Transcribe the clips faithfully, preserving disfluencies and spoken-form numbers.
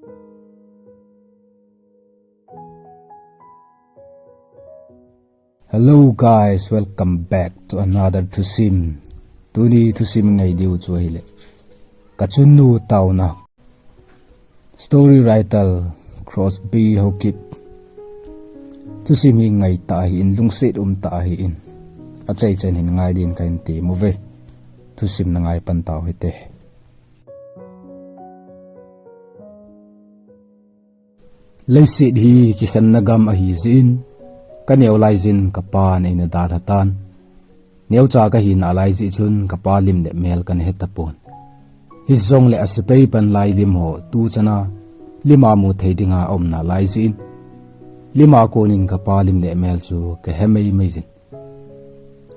Hello guys, welcome back to another thusim. Tuni thusim ngai diu chu ahile, Kachunnu tauna. Story writer Crosby Haokip. Thusim hi ngai tah ahin, lungset um tah ahin, achai chan hin ngai din kahin tem uve. Thusim na ngai pan tau hite. Leiset hi kikhenna gam ahi jeh in, kaneo lai jeh in kapan eina dalha tan. Neocha kahi nalai jeh chun kapa lim le mel kana he tapon. Hijongle asepai pan lai lim ho tuchan a lima mu thei dinga aum nalai jeh in, lima konin kapa lim le mel chu kahe mai mai jin.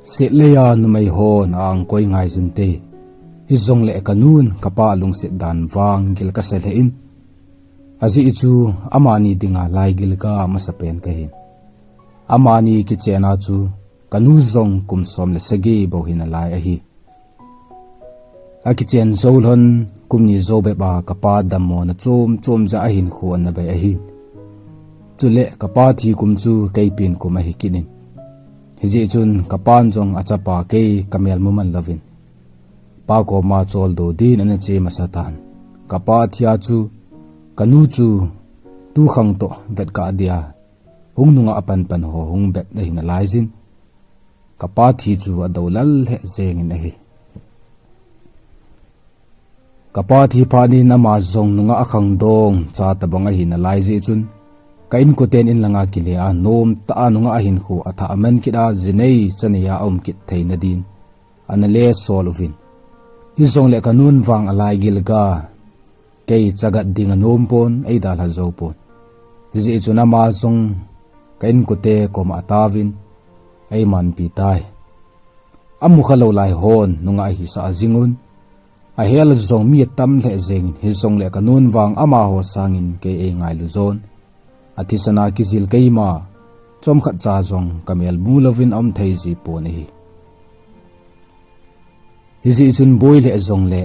Setlei a numei hon a-angkoi ngai jun te. Hijongle kanun kapa lungset dan vang gil kasa lheh in, ajeh chu amani dinga lai gil ka masa pen kahin. Amani kichen a chu kanu jong kum som le sagi bou hi nalai ahi. Akichen jou lhon kum ni jou bep a kapa dammona chom chom jeh a hinkho ana bei ahin. Chule kapa thi kum chu kei pen kum ahi kit in. Hijeh chun kapan jong achapa kei kamel mu man louvin, pa koma choldo din ana che masa tan. Kapa thi a chu kanu chu tukhang toh vet kah dia hung nungah pan pan ho hung bep ahi nalai jin. Kapa thi chu adou lal lheh jeng in ahi. Kapa thi phat in ama jong nungah akhangdong cha tabang ahi nalai jeh chun, ka inkoten in langa kile a nomtah a nungah ahinkho athah aman kit a, jinei chanei a aum kit theina din ana le sol uvin. Hijongle kanun vang alai gil ka, kei chagat ding anom pon, eidalha jou pon. Hijeh chun ama jong ka inkote koma ataovin eimanpi tai. Amukha lou lai hon nungah ahisah jing un. Ahel jong mi atam lheh jeng in, hijongle kanun vang amaho sangin kei eingailu jon. Athisan a kijil keima chomkhat cha jong kamel mu louvin aum thei ji pon ahi. Hijeh chun boi lheh jongle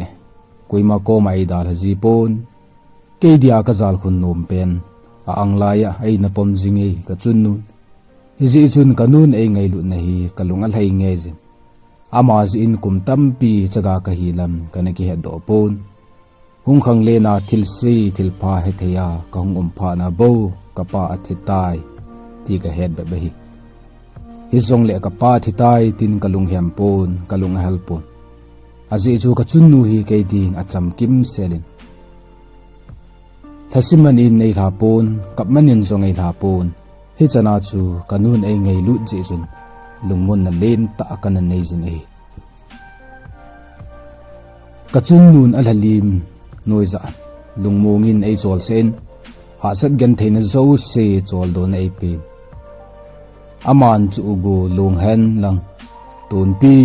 koima koma eidalha ji pon. Kei dia kajal khun nom pen a-ang lai a eina pom jing e kachunnun. Hijeh chun kanun eingailutna hi kalung alhai nge jin. Ama jeh in kum tampi chaga kahi lam kana kihetdoh pon. Hung khanglen a thilse thilpha hethei a kahung um phat na bou kapa athi tai ti kahet bep ahi. Hijongle kapa thi tai tin kalung hem pon, kalung ahel pon. Ajeh chu kachunnu hi kei din achamkim sel in, lhasim man in eilha pon, kap man in jong eilha pon. Hichan a chu kanun eingailut jeh chun lungmonna lentah kana nei jin ahi. Kachunnun alhalim noija lungmong in eicholse in, hahsat gentheina jouse choldona eipen. Aman chu ugu lung hen lang, tunpi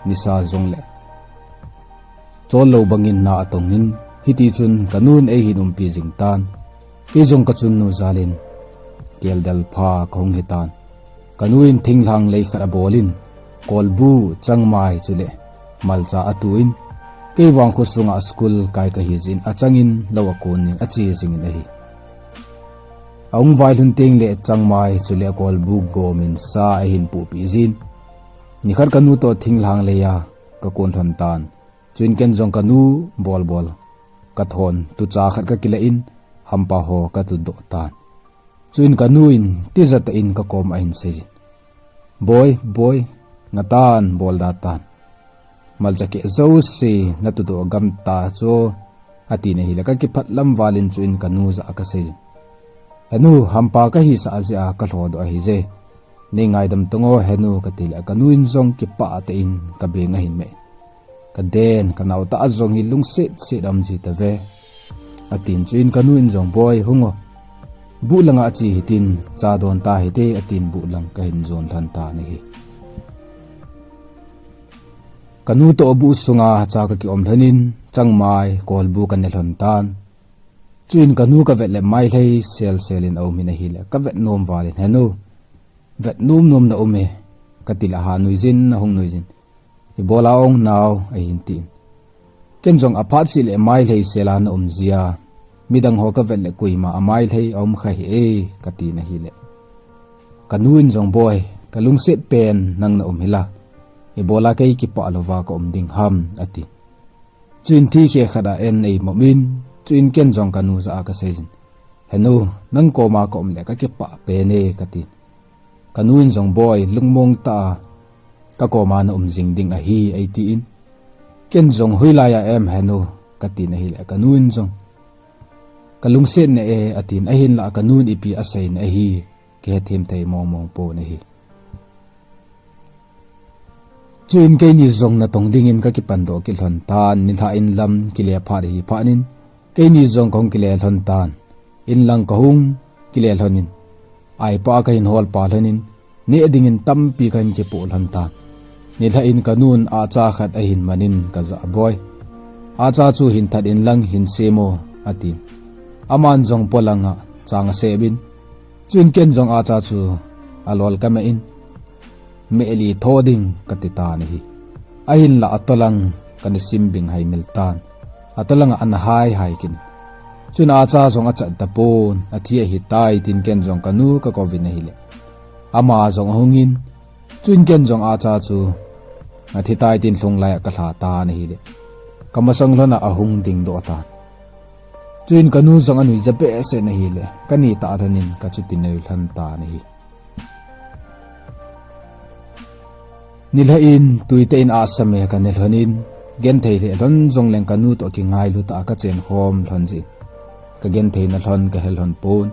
nisa jongle chol lou bangin na atong in, hitichun kanun eihin umpi jing tan. Kei jong kachunnu jal in keldel pha kahung hitan. Kanu in thinglhang lei khat abol in, kolbu, changmai chule malcha atu in, kei vang khosunga school kai kahi jeh in achang in lou akon in ache jing in ahi. Ahung vailhun tengle changmai chule kolbu gom in sa ahin puhpeh jin. Nikhat kanu toh thinglhang lei a kakon lhon tan. Chuin ken jong kanu bolbol kathon tucha khat kakilah in, hampa ho katudoh tan. Chuin kanu in tijat tah in kakom ahin seijin, Boi, boi, ngatan, bol da tan. Malcha keh jouse natudoh gamta chu, atin ahile kakiphat lam val in chuin kanu jah a kaseijin, Henu, hampa kahisah jeh a kalhodoh ahije. Neingaidam tang o henu, katile kanu in jong kipah tah in kabeng ahin meh. Kaden, kanaotah jong hi lungset set aum ji tave, atin chuin kanu in jong, Boi, hung o. Buh langa che hitin, cha don ta hite, atin buh lang kahin jon lhon tan ahi. Kanu toh buh sunga cha kakiom lhon in, changmai, kolbu kane lhon tan. Chuin kanu kavet le mailhei selsel in aum in ahile, kavet nom val in, Henu, vet nom nom na um e, katile, Aha nuijin, ahung nuijin. Ibola ong nao, ahin tin. Ken jong aphat seh le mailhei sel a naum jia, midang ho kavet le koima amai lhei aum kha hih e, katin ahile, kanu in jong, Boi, kalungset pen nang na um hi la, ibola kei kipah louva ka um ding ham, ati. Chuin thikhe khat a en eimop in, chuin ken jong kanu jah a kasei jin, Henu, nang koma ka um le kakipah pen e, katin. Kanu in jong, Boi, lungmong tah a kakoma na um jing ding ahi, eitin. Ken jong, Hoilai a em henu, katin ahile, kanu in jong, Kalungset ne e, atin. Ahinla kanun ipi asei na ahi, kihethem thei mongmong pon ahi. Chuin keini jong natong dingin kakipan doh kit lhon tan, nilhah in lam kile phat ahi phat in, keini jong kahung kile lhon tan, inlang kahung kile lhon in, aipa kahin hol pa lhon in, neh dingin tampi kahin kipoh lhon tan. Nilhah in kanun ahcha khat ahin man in, Kajah Boi, ahcha chu hin that inlang hin sem o, atin. Aman jong polang a chang asep in, chuin ken jong ahcha chu alol kameh in, Meh li tho ding, kati tan ahi. Ahinla atolang kana sim bing haimil tan, atolang a ana haihai kit in. Chuin ahcha jong achat tapon, athi ahitai tin ken jong kanu kakouvin ahile, ama jong ahung in, chuin ken jong ahcha chu athitai tin lhung lai a kalha tan ahile, kamasang lhon a ahung dingdoh tan. Chuin kanu jong anuija behseh in ahile, kani tah lhon in kachuti noi lhon tan ahi. Nilhah in tuitah in ahsame kane lhon in, genthei lheh lhon jongleng kanu toh kingailu tah a kachen khom lhon jeh in, kagenthei na lhon kahe lhon pon.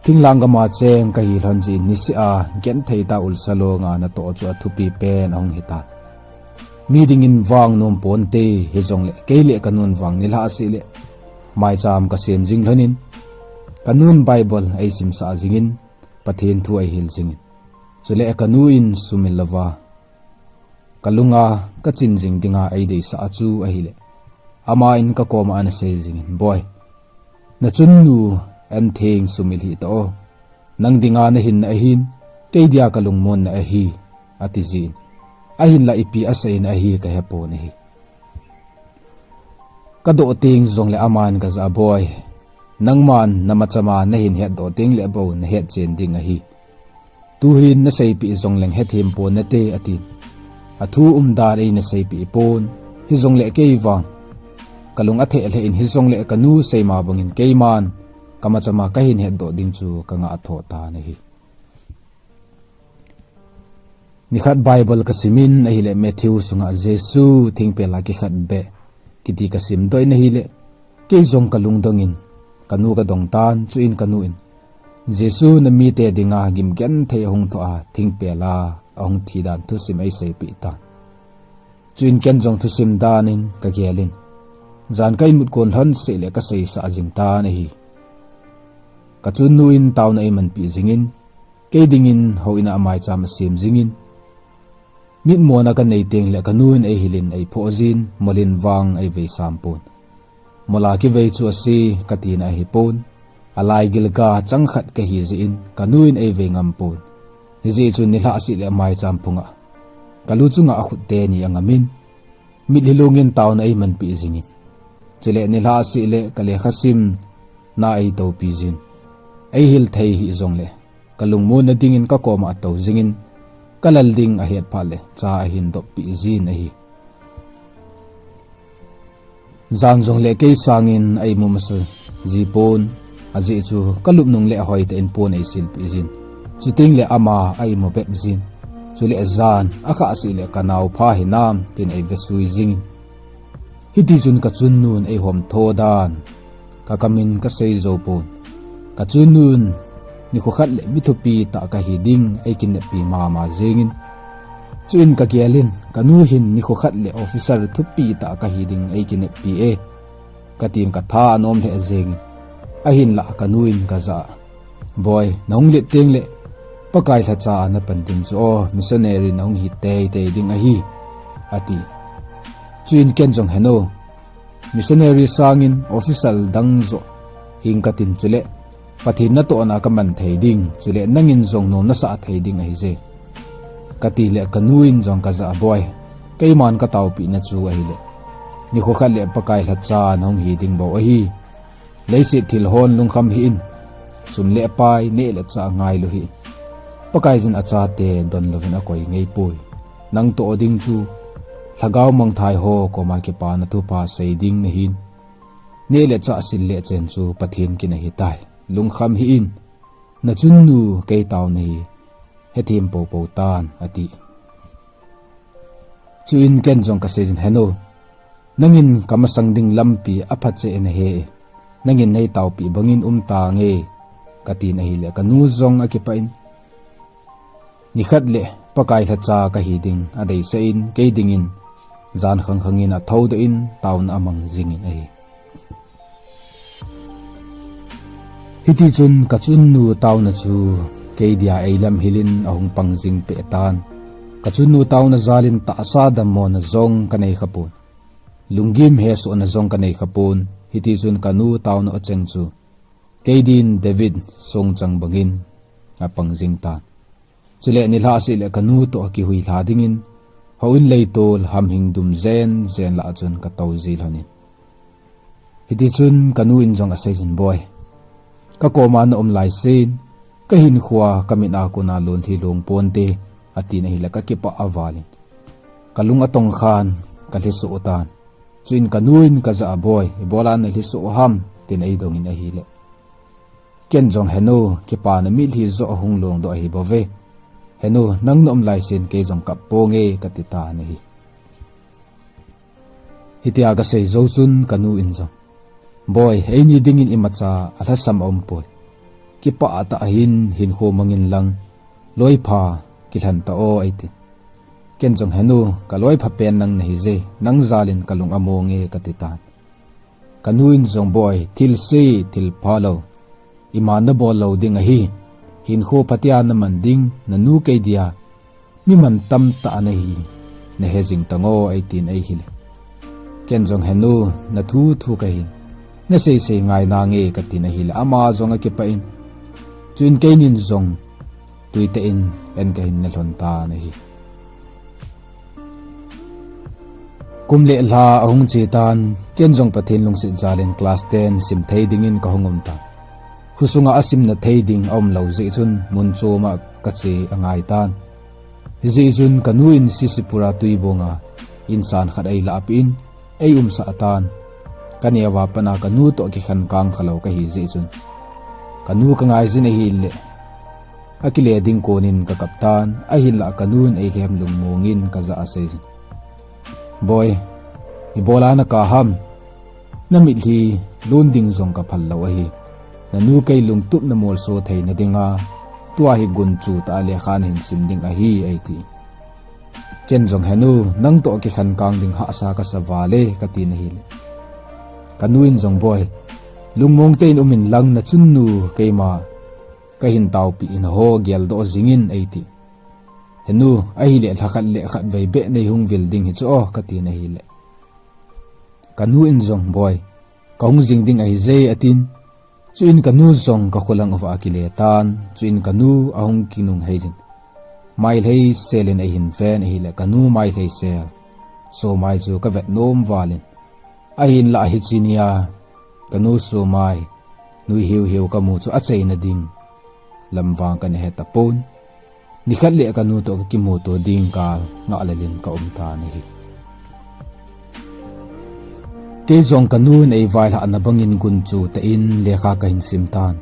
Thinglhang gam a cheng kahi lhon jeh in, niseh a genthei tah a ulsa long a natoh chu athupi pen ahung hitan. Mi dingin vang nom ponte, hijongle kei le kanun vang nilhah seh le maicham kasem jing lhon in, kanun Bible eisimsah jingin, Pathen thu eihil jingin, chule kanu in sumil louva kalunga kachin jing dinga eideisah a chu ahile, aman kakoma ana sei jingin, Boi, nachunnu entheng sumil hih tao, nang dinga nahinna ahin, kei dia kalungmonna ahi, ati jin. Ahinla ipi aseina ahi kahepon ahi. Kadoh teng jongle aman, Kajah Boi, nangman namachama nahin hetdoh tengle bou nahetchen ding ahi. Tuhin naseipeh jongleng hethem pon nate, atin. Athu umdan eina seipeh pon, hijongle kei vang kalung atheh lheh in, hijongle kanu seima bangin keiman kamachama kahin hetdoh ding chu kangah tho tan ahi. Nikhat Bible kasimin ahile, Matthew sunga Jesu thingpel a kikhat beh kiti kasimdoh in ahile, kei jong kalungdong in kanu kadong tan, chuin kanu in, Jesu namite dinga gim genthei ahung thoh a thingpel a ahung thi dan thusim eiseipeh tan. Chuin ken jong thusim dan in kagel in, jan ka imut kon lhon seh le kaseisah jing tan ahi. Kachunnu in taona eimanpeh jingin, kei dingin houin a maicham asem jingin, mitmona kanei tengle kanu in eihil in eiphoh jin, mol in vang eivei sam pon. Mol a kivei chu ase katina ahipon, alaigil ga chang khat kahi jeh in kanu in eivei ngam pon. Hijeh chun nilhah seh le maicham phunga kalu chunga akhut teni angam in, mitlhi lungin taona eimanpeh jingin, chule nilhah seh le kalekha simna eitoupi jin, eihil thei hih jongle kalungmonna dingin kakoma atou jingin, kalal ding ahet phat le cha ahin doppeh jin ahi. Jan jongle kei sangin eimu masa jipon, ajeh chu kalup nungle hoitah in pon eisilpeh jin. Chutengle ama eimu bep jin. Chule jan akhah seh le kanaopha hinam tin eivesui jingin, hitichun kachunnun eihom tho dan kakamin kasei jou pon. Kachunnun nikho khat le mi thupi tah kahi ding eikineppi mama jengin, chuin kagel in kanu hin nikho khat le officer thupi tah kahi ding eikineppi e, katin katha anom lheh jengin. Ahinla kanu in kajah a, Boi, nahung let tengle Pakai lhacha a napan ding chu o, missionary nahung hi teitei ding ahi, ati. Chuin ken jong, Henu, missionary sangin official dang joh hing katin, chule Pathen natohna kaman thei ding, chule nangin jong nom nasah thei ding ahije, katile kanu in jong kajah a, Boi, keiman kataopehna chu ahile, nikho khat le Pakai lhacha nahung hi ding bou ahi. Leiset thil hon lungkham hih in, sum le pai, neh le chah ngailu hih in. Pakaiyin achate donlouvin akoi ngeipoi. Nang toh ding chu lhagao mangthai ho koma kipana thupha sei ding nahin, neh le chah sil le chen chu Pathen kin ahitai. Lungkham hih in, nachunnu kei taona hi hethem poupou tan, ati. Chuin ken jong kaseijin, Henu, nangin kamasang ding lampi apha cheh nahe e. Nangin neitaopeh bangin umtange, katin ahile kanu jong akipah in, nikhat le Pakai lhacha kahi ding adeisah in, kei dingin jan khangkhangin athoudoh in taona amang jingin ahi. Hitichun kachunnu taona chu kei dia eilamhilin ahung pang jing peh tan. Kachunnu taona jalin tahsa dammona jong kanei khapon, lunggim hesohna jong kanei khapon. Hitichun kanu taona acheng chu kei din David songchang bangin apang jing tan. Chule nilhah seh le kanu toh kihuilha dingin houin leitol hamhing dum jenjen lah chun katou jilhonin, hitichun kanu in jong aseijin, Boi, kakoma naum laisen kahinkhoa kamit a kona lonlhi longponte, atin ahile kakipah avalin, kalung atongkhan kalhisoh tan. Chuin kanu in kajah a, Boi, ibola nalhisoh ham? tin eidongin ahile ken jong, Henu, kipana mitlhi joh ahung longdoh ahibouve. Henu, nang naum laisen kei jong kap ponge, kati tan ahi. Hitia kasei jou chun kanu in jong, Boi, eini dingin imacha alhasam aumpoi. Kipah tah ahin hinkho mangin lang loipha kilhen tao, eitin. Ken jong, Henu, kaloipha pen nang nahije, nang jalin kalung amonge, kati tan. Kanu in jong, Boi, thilse thilpha lou ima nabol lou ding ahi. Hinkho phatea naman ding nanu kei dia mi mantam tah nahi, nahe jing tango, eitin eihile ken jong, Henu, nathu thu kahin, naseisei ngai nange, katin ahile ama jong akipah in, chuin keinin jong tuitah in an kahin nelhon tan ahi. Kum le lha ahung chetan, ken jong Pathen lungset jalin class ten simthei dingin kahung umtan. Khosunga asimna thei ding aumlou jeh chun mun choma kache angaitan. Hijeh chun kanu in Sisipura Tuibonga insan khat eilah peh in eiumsah tan. Kaneova pana kanu toh kikhen kang khalou kahi jeh chun kanu kangaijin ahile akile ding konin kakap tan, ahinlah kanun eilhem lungmongin kajah a aseijin, Boi, ibola nakap ham? Namitlhi lon ding jong kaphal lou ahi. Nanu kei lungtup namolso theina dinga tua hi gunchu tah a lekha nahin sim ding ahi, eiti. Ken jong, Henu, nang toh kikhen kang ding hahsa kasa vale, katin ahile kanu in jong, Boi, lungmong tah in umin lang nachunnu keima kahin taopeh in ho geldoh jingin, eiti. Henu, ahile lhakhat le khatvei beh neihung vil ding hichu o, katin ahile kanu in jong, Boi, kahung jing ding ahije, atin. Chuin kanu jong kakholang uva akile tan. Chuin kanu ahung kinungheijin, mailhei selin eihin ven ahile kanu mailhei sel somai chu kavet nom valin, ahinlah hiche nia kanu somai nui hiuhiu kamu chu acheina ding lamvang kana hetapon. Nikhat le kanu toh kakimuto ding kal ngahlelin kaum tan ahi. Kei jong kanun eivailhahna bangin gunchu tah in lekha kahin sim tan.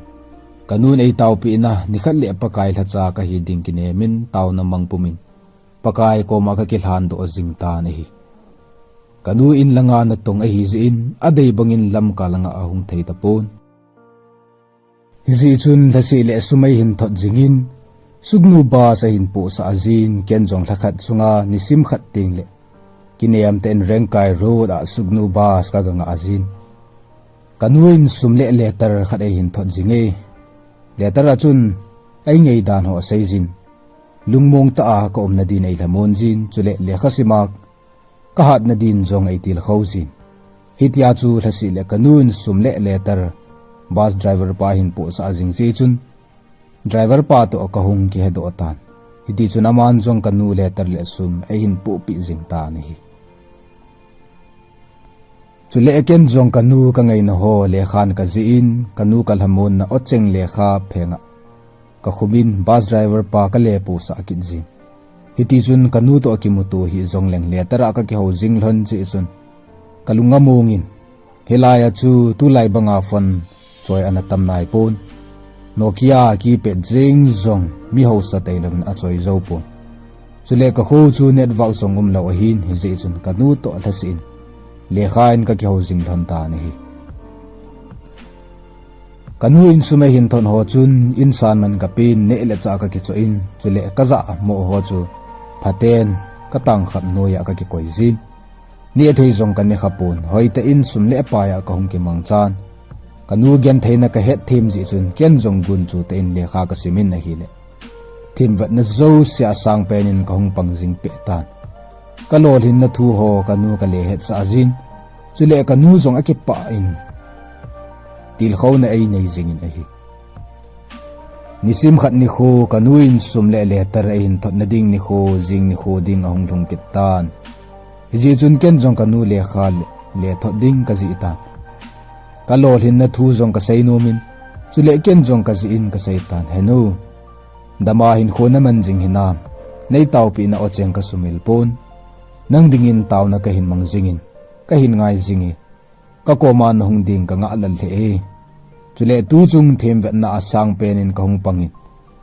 Kanun eitaopehna nikhat le Pakai lhacha kahi ding kinemin taona mang pumin Pakai koma kakilhandoh jing tan ahi. Kanu in langa natong ahijeh in adei bangin lamka langa ahung thei tapon. Hijeh chun lhaseh le sum eihin thot jingin, Sugnu bus ahin pohsah jin, ken jong lhakhat sunga nisim khat tengle kinem tah in Rengkai Road a Sugnu bus kaga ngah jin. Kanu in sum le letter khat eihin thot jinge. Letter a chun eingaidan ho aseijin, lungmong tah a kaumna din eilhamon jin, chule lekha sima kahatna din jong eitilkhou jin. Hitia chu lhaseh le kanun sum le letter bus driver pa hin pohsah jing jeh chun driver pa toh kahung kihedoh tan. Hitichun aman jong kanu letter le sum eihin pohpeh jing tan ahi. Chule ken jong kanu kangaina ho lekhan kajih in, kanu kalhamon na ocheng lekha phenga kakhumin bus driver pa kale posah kit jin. Hitichun kanu toh kimuto hih jongleng letter a kakihou jing lhon jeh chun kalung amongin, hilai a chu tulai banga phone choi ana tam naipon, Nokia keypad jeng jong mi hausa tailouvin achoi jou pon. Chule kakho chu network jong umlou ahin, hijeh chun kanu toh lhaseh in lekha in kakihou jing lhon tan ahi. Kanu in sum ahin thot ho chun insan man kapen, neh le chah kakichoh in, chule kajah mo ho chu phaten katang khap noiya kakikoi jin. Neh thei jong kaneh khapon, hoitah in sum le pai a kahung kimangchan, kanu gentheina kahet them jeh chun ken jong gunchu tah in lekha kasimin ahile, themvetna jouse a sangpen in kahung pang jing peh tan. Kalolhinna thu ho kanu kale hetsah jin, chule kanu jong akipah in tilkhouna einei jingin ahi. Nisim khat nikho kanu in sum le letter ahin thotna ding nikho, jing nikho ding ahung lhung kit tan. Hijeh chun ken jong kanu lekha le, le thot ding kajih tan. Kalolhinna thu jong kasei nomin, chule ken jong kajih in kasei tan, Henu, dama hinkho naman jing hinam, neitaopina ocheng kasumil pon. Nang dingin taona kahin mang jingin, kahin ngai jinge. Kakoma nahung ding kangah lal lheh e. Chule tuchung themvetna a sangpen in kahung pangin,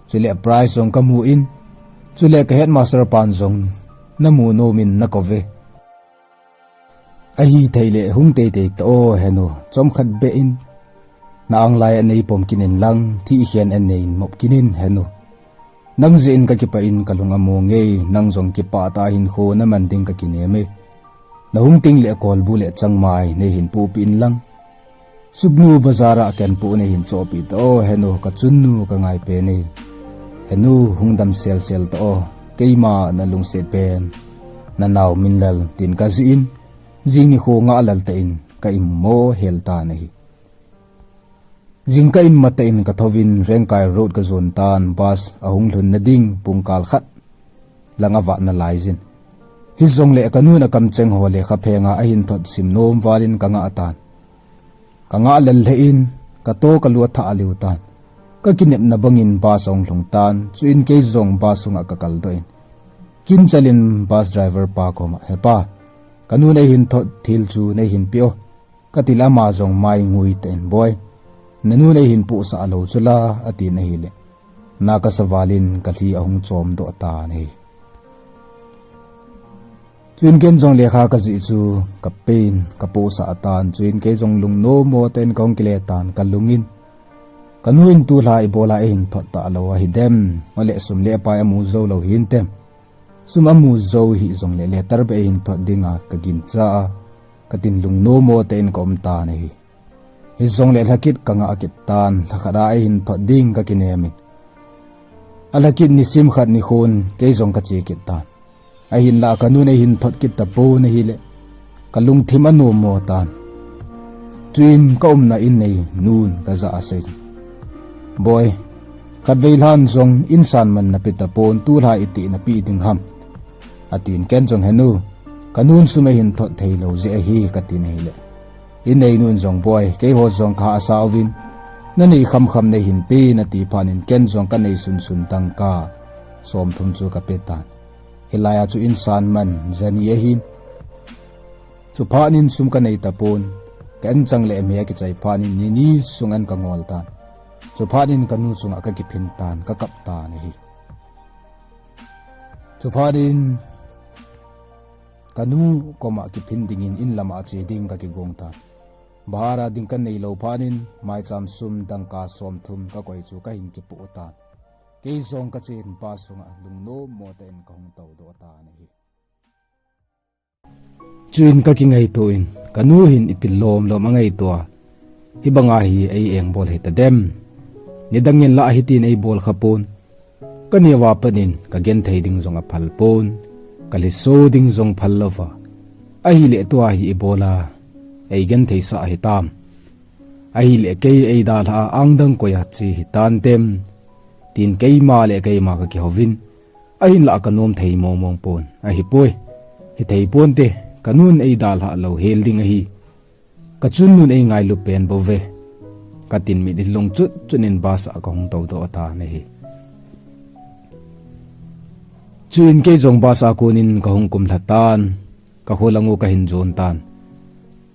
chule prize jong kamun, chule ka headmaster pan jong namu nomin nakouve. Ahithei le hung teitei tao Henu, chomkhat beh in na anglai a neipom kit in lang, thihkhen a neihin mop kit in Henu. Nang jeh in kakipah in kalung amonge, nang jong kipah tah a hinkho naman ding kakinem e. Nahung teng le kolbu le changmai neihin pohpeh in lang, Sugnu bazar a kenpoh neihin chohpeh tao Henu, kachunnu kangaipen e. Henu, hung dam selsel tao, keima nalungset pen nanao Minlal, tin kajih in, jing nikho ngah lal tah in ka imu hel tan ahi. Jingkah in matah in kathouvin Rengkai Road kajon tan, bus ahung lhunna ding pungkal khat lang avat nalaijin. Hijongle kanun akamcheng ho lekha phenga ahin thot sim nom valin kangah tan. Kangah lal lheh in, kato kalua thah lheh tan. Kakinepna bangin bus ahung lhung tan, chuin kei jong bus sunga kakaldoh in, kinchalin bus driver pa koma, Hepa, kanun eihin thot thil chu neihin peh o, katile ama jong mai ngui tah in, Boi, nanun eihin pohsah lou chula, atin ahile, na kasa valin kalhi ahung chomdoh tan ahi. Chuin ken jong lekha kajih chu kapen, kapohsah tan, chuin kei jong lungnommo tah in kahung kile tan kalungin, kanun tulha ibola eihin thot talou ahidem, ole sum le pai amu jou lou hintem. Sum amu jou hih jongle letter beh eihin thot dinga kagincha a, katin lungnommo tah in kaum tan ahi. Hijongle lhakit kangah kit tan, lhakhat a eihin thot ding kakinem in, alhakit nisim khat nikhon kei jong kache kit tan. Ahinlah kanun eihin thot kit tapon ahile, kalungthim anommo tan. Chuin kaumna in neinun kajah a asei, Boi, khatvei lhan jong insan man napeh tapon, tulha itih napeh ding ham, atin, ken jong, Henu, kanun sum eihin thot theilou jeh ahi, katin ahile, in neinun jong, Boi, keiho jong kahahsa uvin, nanei khamkham neihin pen, ati phatnin ken jong kanei sunsun dangka somthum chu kape tan. Hilai a chu insan man jani ahin. Chuphatnin sum kanei tapon, ka-an chang le mei akichai phatnin nini sunga kangol tan. Chuphatnin kanu chunga kakiphin tan, kakap tan ahi. Chuphatnin kanu koma kiphin dingin in lama che ding kakigong tan. Bahar a ding kaneilou phatnin maicham sum dangka somthum kakoi chu kahin kipoh tan. Kei jong kachen bus sunga lungnommo tah in kahung toudoh tan ahi. Chuin kakingaito in, kanu hin ipi lomlom angaito a, hibanga hi ei engbol hitadem. Nidangin lah hitin eibol khapon. Kaneo a patnin kagenthei ding jong aphal pon, kalhiso ding jong phal louva, ahile tua hi ibola eigentheisah hitam. Ahile kei eidalhah a angdang koiya che hitantem, tin keima le keima kakihouvin, ahinlah kanom thei mongmong pon, ahipoi, hithei ponte, kanun eidalhah lou hel ding ahi. Ka chunnun ei ngailu pen bou ve, ka tin mitlhi lungchut chut in bus a ka hung tou doh tan ahi. Chuin kei jong bus a kon in ka hung kumlha tan, ka kho lang u ka hin jon tan.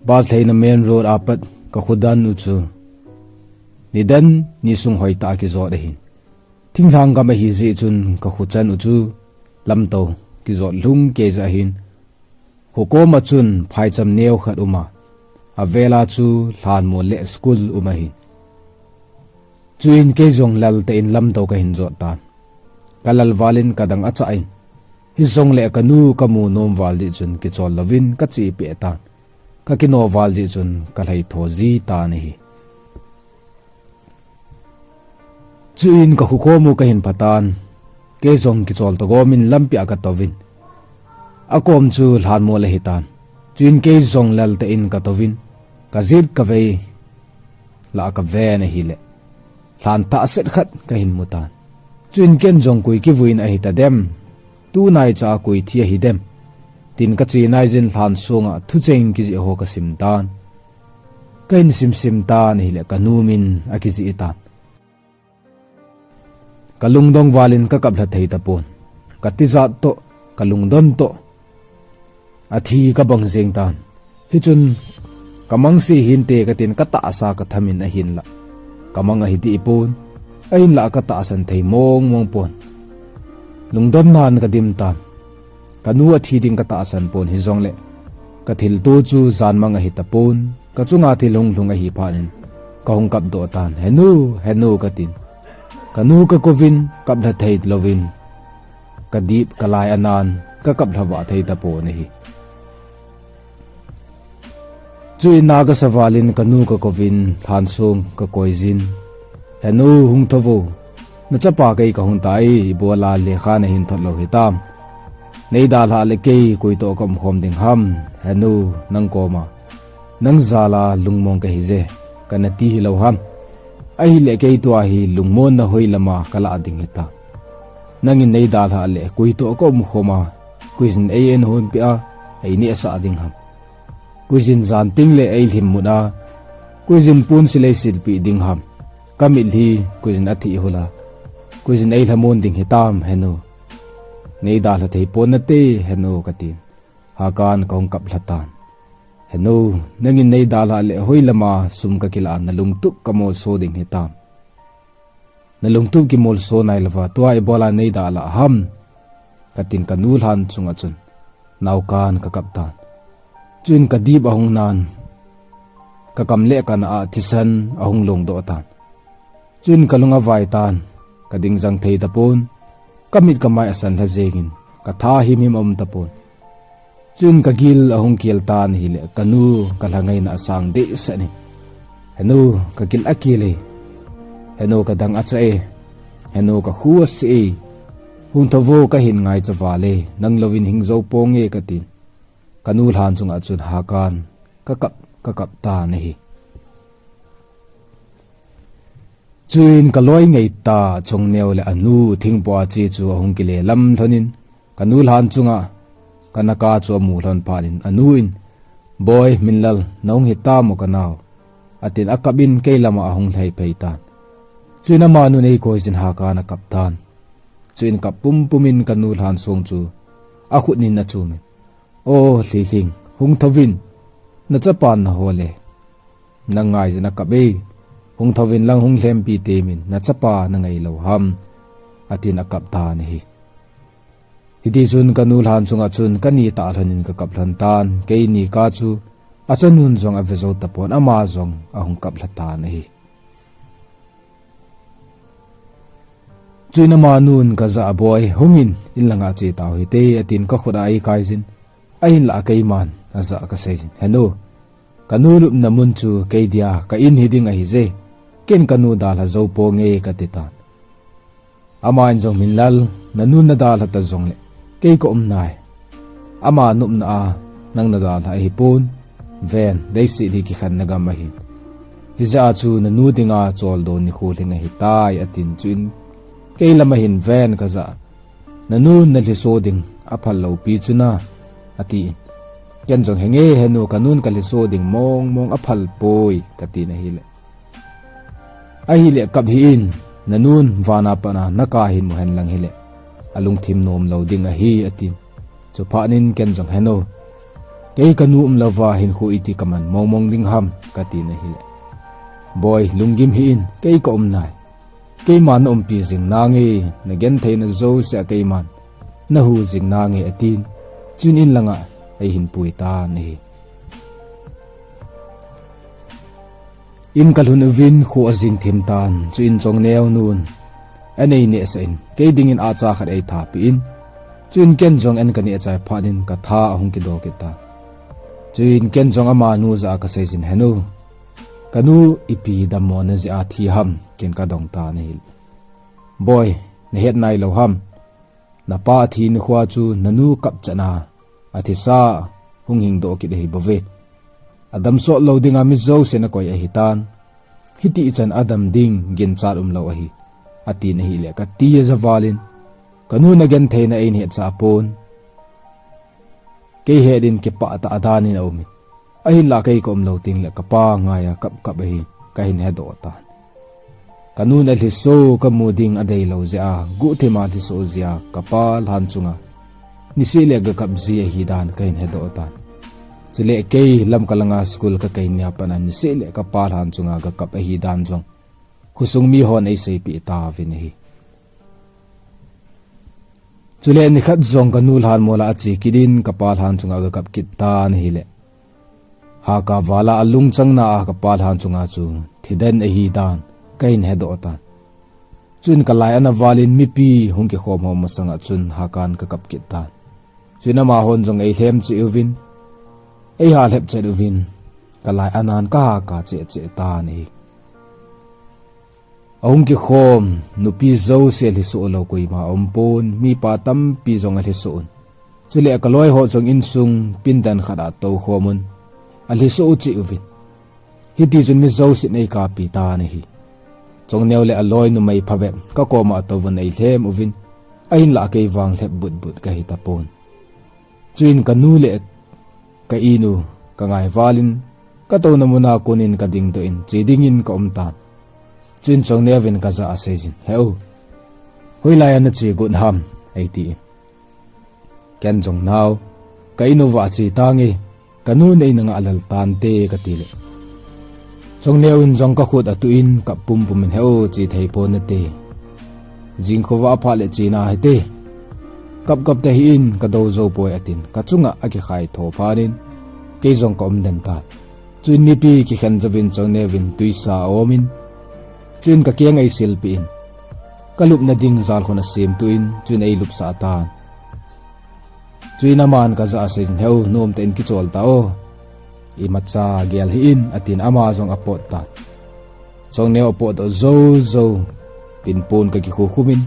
Bus lheina main road a pat ka kho dan u chu nidan ni sung hoitah a kijot ahin. Thinglhang gam ahi jeh chun ka kho chan u chu lamto kijot lhung kei jeh ahin. Kho kom a chun phaicham neo khat um a, a vel a chu lhanmol le school um ahin. Chuin kei jong lal tah in lamto ka hin jot tan. Ka lal val in ka dang achah in, hijongle ka nu ka mu nom val jeh chun kichol louvin ka che peh tan. Ka kino val jeh chun ka lhai tho ji tan ahi. Chuin ka kho kom u ka hin pha tan. Kei jong kichol to gom in lampi a ka touvin, a kom chu lhanmol ahi tan. Chuin kei jong lal tah in ka touvin, ka jet ka vei lah ka ven ahile, lhan thah set khat ka hin mu tan. Chuin ken jong koi kivui na ahi ta dem, tunai cha koi thi ahi dem, tin ka che nai jin lhan sunga thucheng kijih ho ka sim tan. Ka hin simsim tan ahile ka nu min a kijih tan. Ka lungdong val in ka kap lha thei tapon. Ka tijat toh, ka lungdon toh, a thi ka bang jeng tan. Hichun ka mang se hinte ka tin ka tahsa ka tham in ahinlah ka mang ahi deh pon, ahinlah ka tahsan thei mong mong pon. Lungdon nan ka dim tan. Ka nu a thi ding ka tahsan pon hijongle, ka thilto chu jan mang ahi tapon, ka chunga thil hung lhung ahi phat in ka hung kap doh tan. He nu, he nu ka tin. Ka nu ka kouvin, kap lha thei louvin, ka dip ka lai anan, ka kap lha vah thei tapon ahi. Chuin na ka sa val in ka nu ka kouvin, lhan sung ka koi jin. He nu, hung tho vo. Na chapa kei ka hung tai, ibola lekha na hin thot lou hitam. Nei dalhah le kei koi toh ka um khom ding ham. He nu, nang koma nang jal a lungmong ka hi je, ka na ti hilou ham. Ahile kei tua hi lungmon na hoi lama ka lah ding hita. Nangin nei dalhah le koi toh ka um khom a, koi jin ei en hon peh a, ei nehsah ding ham. Koi jin jan ting le ei lhim mut a, koi jin pon sil ei silpeh ding ham. Ka mitlhi koi jin a thi hul a, koi jin ei lhamon ding hitam he nu. Nei dalha thei pon nate he nu ka tin. Hakan ka hung kap lha tan. He nu, nangin nei dalhah le hoi lama sum ka kilah a na lungtup ka molso ding hitam. Na lungtup kimolso nai louva, tua ibola nei dalhah ham. Ka tin ka nu lhan chunga chun, naokan ka kap tan. Chuin ka dip ahung nan, ka kam le ka na a thisan ahung long doh tan. Chuin ka lung a vai tan, ka ding jang thei tapon, ka mit ka mai asan lha jeng in, ka tha himhim a um tapon. Chuin ka gil ahung kel tan ahile, ka nu ka lha ngaina asang deh sah in. He nu, ka gil a kel e. He nu, ka dang achah e. He nu, ka khu ase e. Hung tho vo, ka hin ngaicha val e. Nang louvin hing jou ponge ka tin. Ka nu lhan chunga chun hakan ka kap, ka kap tan ahi. Chuin ka loi ngai ta Chongneo le a nu thingpo a che chu ahung kile lam lhon in, ka nu lhan chunga ka na ka chu amu lhon phat in a nu in, "Boi, Minlal, na hung hitam o ka nao," a tin a kap in kei lama ahung lhai phei tan. Chuin ama nun ei koi jin hakan a kap tan. Chuin kap pumpum in ka nu lhan sung chu a khut nin a chum in, "O Lhilhing, hung tho vin, na chapa na hol e. Nang ngai jin a kap e, hung tho vin lang hung lhempi temin, na chapa na ngai lou ham," a tin a kap tan ahi. Hiti chun ka nu lhan chunga chun ka ni tah lhon in ka kap lhon tan, kei ni ka chu a chanun jong a ve jou tapon, ama jong ahung kap lha tan ahi. Chuin ama nun ka jah a, "Boi, hung in, in langa che tau hite," a tin ka khut a ei kai jin. Ahinlah keiman a jah a ka sei jin, "He nu, ka nu lupna mun chu kei dia ka in hi ding ahi je. Ken ka nu dalha jou ponge," ka ti tan. Ama in jong, "Minlal, na nu na dalha ta jongle kei ka um nai. Ama nopna a nang na dalha ahi pon. Ven, leiset hi kikhenna gam ahin. Hijeh a chu na nu dinga choldo nikho lhing ahi tai," a tin. Chuin kei lama hin ven ka jah a, "Na nun na lhiso ding a phal lou pi chu na," a tin. Ken jong, "Henge, henu, kanun kalhiso ding mong mong aphal poi," katin ahile. "Ahile kap hih in, nanun vana pat a naka hin mu hen lang hile, alungthim nom lou ding ahi," atin. Chuphat in ken jong, "Henu, kei kanu umlouva hinkho iti kaman mong mong ding ham," katin ahile. "Boi, lunggim hih in, kei ka um nai. Keiman na umpi jing nange, na gentheina jousea keiman na hu jing nange," atin. Chuin in langa eihin pui tan ahi. In kalhun uvin kho ajing thim tan, chuin Chongneo nun anei nehsah in, kei dingin acha khat eithapi in, chuin ken jong an kaneh chai phat in katha ahung kido kit tan. Chuin ken jong amanu jah a kasei jin, "Henu, kanu ipi dammo na jeh a thi ham?" tin kadong tan ahile. "Boi, nahet nailou ham? Napa athi nikhoa chu nanu kap chan a athisa hung hingdoh kit ahi bouve. Adam sot lou dinga mi jousen akoi ahitan. Hiti chan adam ding ginchat umlou ahi," atin ahile kati ajaval in, "Kanu, na gentheina eihin hetsah pon. Kei het in kipah tah a dan in aum in. Ahinlah kei ka umlou tengle kapa ngaiya kap kap ahi, kahin hedoh tan. Kanun alhiso kamu ding adeilou jeh a, guhthima lhiso jeh a kapa lhan chunga niseh le gakap ji ahi dan kahin hedoh tan. Chule kei Lamka langa school kakai nia pat a niseh le kapa lhan chunga gakap ahi dan jong khosung mihon eiseipeh tauvin ahi." Chule nikhat jong kanu lhan mola ache kit in kapa lhan chunga gakap kit tan ahile, haka vala alungchang na a kapa lhan chunga chu thiden ahi dan kahin hedoh tan. Chuin kalai ana val in mipi hung kikhom ho masanga chun hakan kakap kit tan. Chuin amahon jong eilhem cheh uvin, eihalhep chet uvin, kalai anan kahaka cheh cheh tan ahi. Ahung kikhom nupi jouse lhiso lou koima aumpon, mipa tampi jong alhiso un. Chule kaloi ho jong insung pindan khat a toukhom un, alhiso cheh uvin. Hitichun mi jousen eikapi tan ahi. Chongneo le aloi numei phabep kakoma atouvun eilhem uvin, ahinlah kei vang lhep butbut kahitapon. Chuin kanu le ka inu kangai val in, katouna muna konin kadingdoh in che dingin kaum tan. Chuin Chongneo vin kajah a aseijin, "Heu, hoilai a nache got ham?" eitin. Ken jong, "Nao, ka inu vah che tange, kanun eina ngah lel tante," katile, Chongneo in jong kakhut atuh in kap pumpum in, "Heu, che theipon nate. Jingkhovah phat le chena hite. Kapkap tahih in, kadou joupoi," atin kachunga akikhai tho phat in kei jong kaum den tan. Chuin mipi kikhen jouvin Chongneo vin twisa aom in, chuin kakeng eisilpeh in, kalupna ding jalkhun asemtuh in, chuin eilupsah tan. Chuin aman kajah a aseijin, "Heu, nomtah in kichol ta o. Imacha gel hih in," atin ama jong apot tan. Chongneo apotdoh joujou pin pon kakikhukhum in,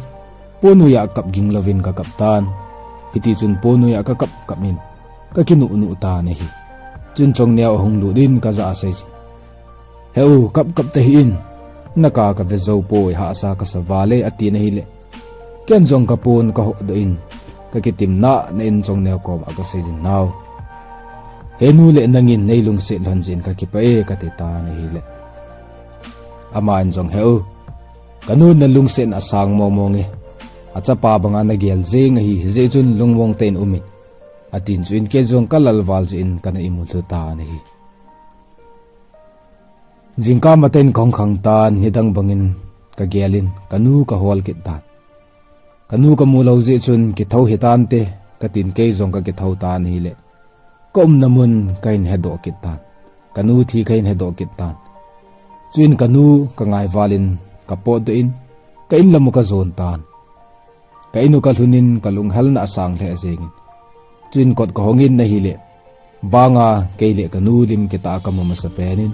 pon noiya kap ging louvin kakap tan. Hitichun pon noiya kakap kap in, kakinuhnuh tan ahi. Chuin Chongneo ahung lut in kajah a aseijin, "Heu, kapkap tahih in, naka kave joupoi, hahsa kasa vale," atin ahile, ken jong kapon kahodoh in, kakitim nahna in Chongneo koma kaseijin, "Nao, henu le nangin neilungset lhon jeh in kakipah e," kati tan ahile, aman jong, "Heu, kanun nalungsetna asang mongmong e. Achapa banga nagel jeng ahi, hijeh chun lungmong tah in um in," atin, chuin kei jong kalal val jeh in kana imu lhu tan ahi. Jingkah matah in kahung khang tan, nidang bangin kagel in kanu kahol kit tan. Kanu kamu lou jeh chun, "Kithou hitante," katin kei jong kakithou tan ahile, kaumna mun kahin hedoh kit tan. Kanu thi kahin hedoh kit tan. Chuin kanu kangai val in kapotdoh in, ka inlam u kajon tan. Ka inu kalhun in kalunghelna asang lheh jeng in, chuin kot kahong in ahile, banga kei le kanu lim kitah a kamu masapen in,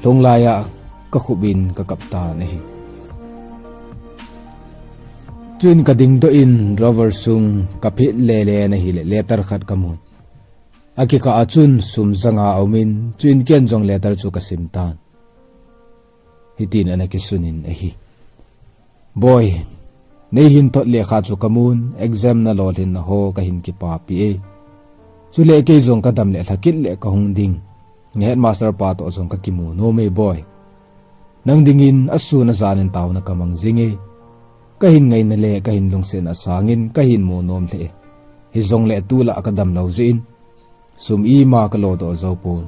lhung laiya kakhup in kakap tan ahi. Chuin kadingdoh in drawer sung kaphet lele in ahile, letter khat kamun. Akikah a chun sum janga aum in, chuin ken jong letter chu kasim tan. Hitin ana kisun in ahi. Boi, neihin thot lekha chu kamun, exam na lolhinna ho kahin kipapi e. Chule kei jong kadam le lhakit le kahung ding. Nga headmaster pa toh jong kakimu nom e boi. Nang dingin asun ajan in taona kamang jing e. Kahin ngaina le kahin lungsetna sangin kahin mu nom lheh e. Hijongle tulai kadam lou jeh in sum ima kalo doh jou pon.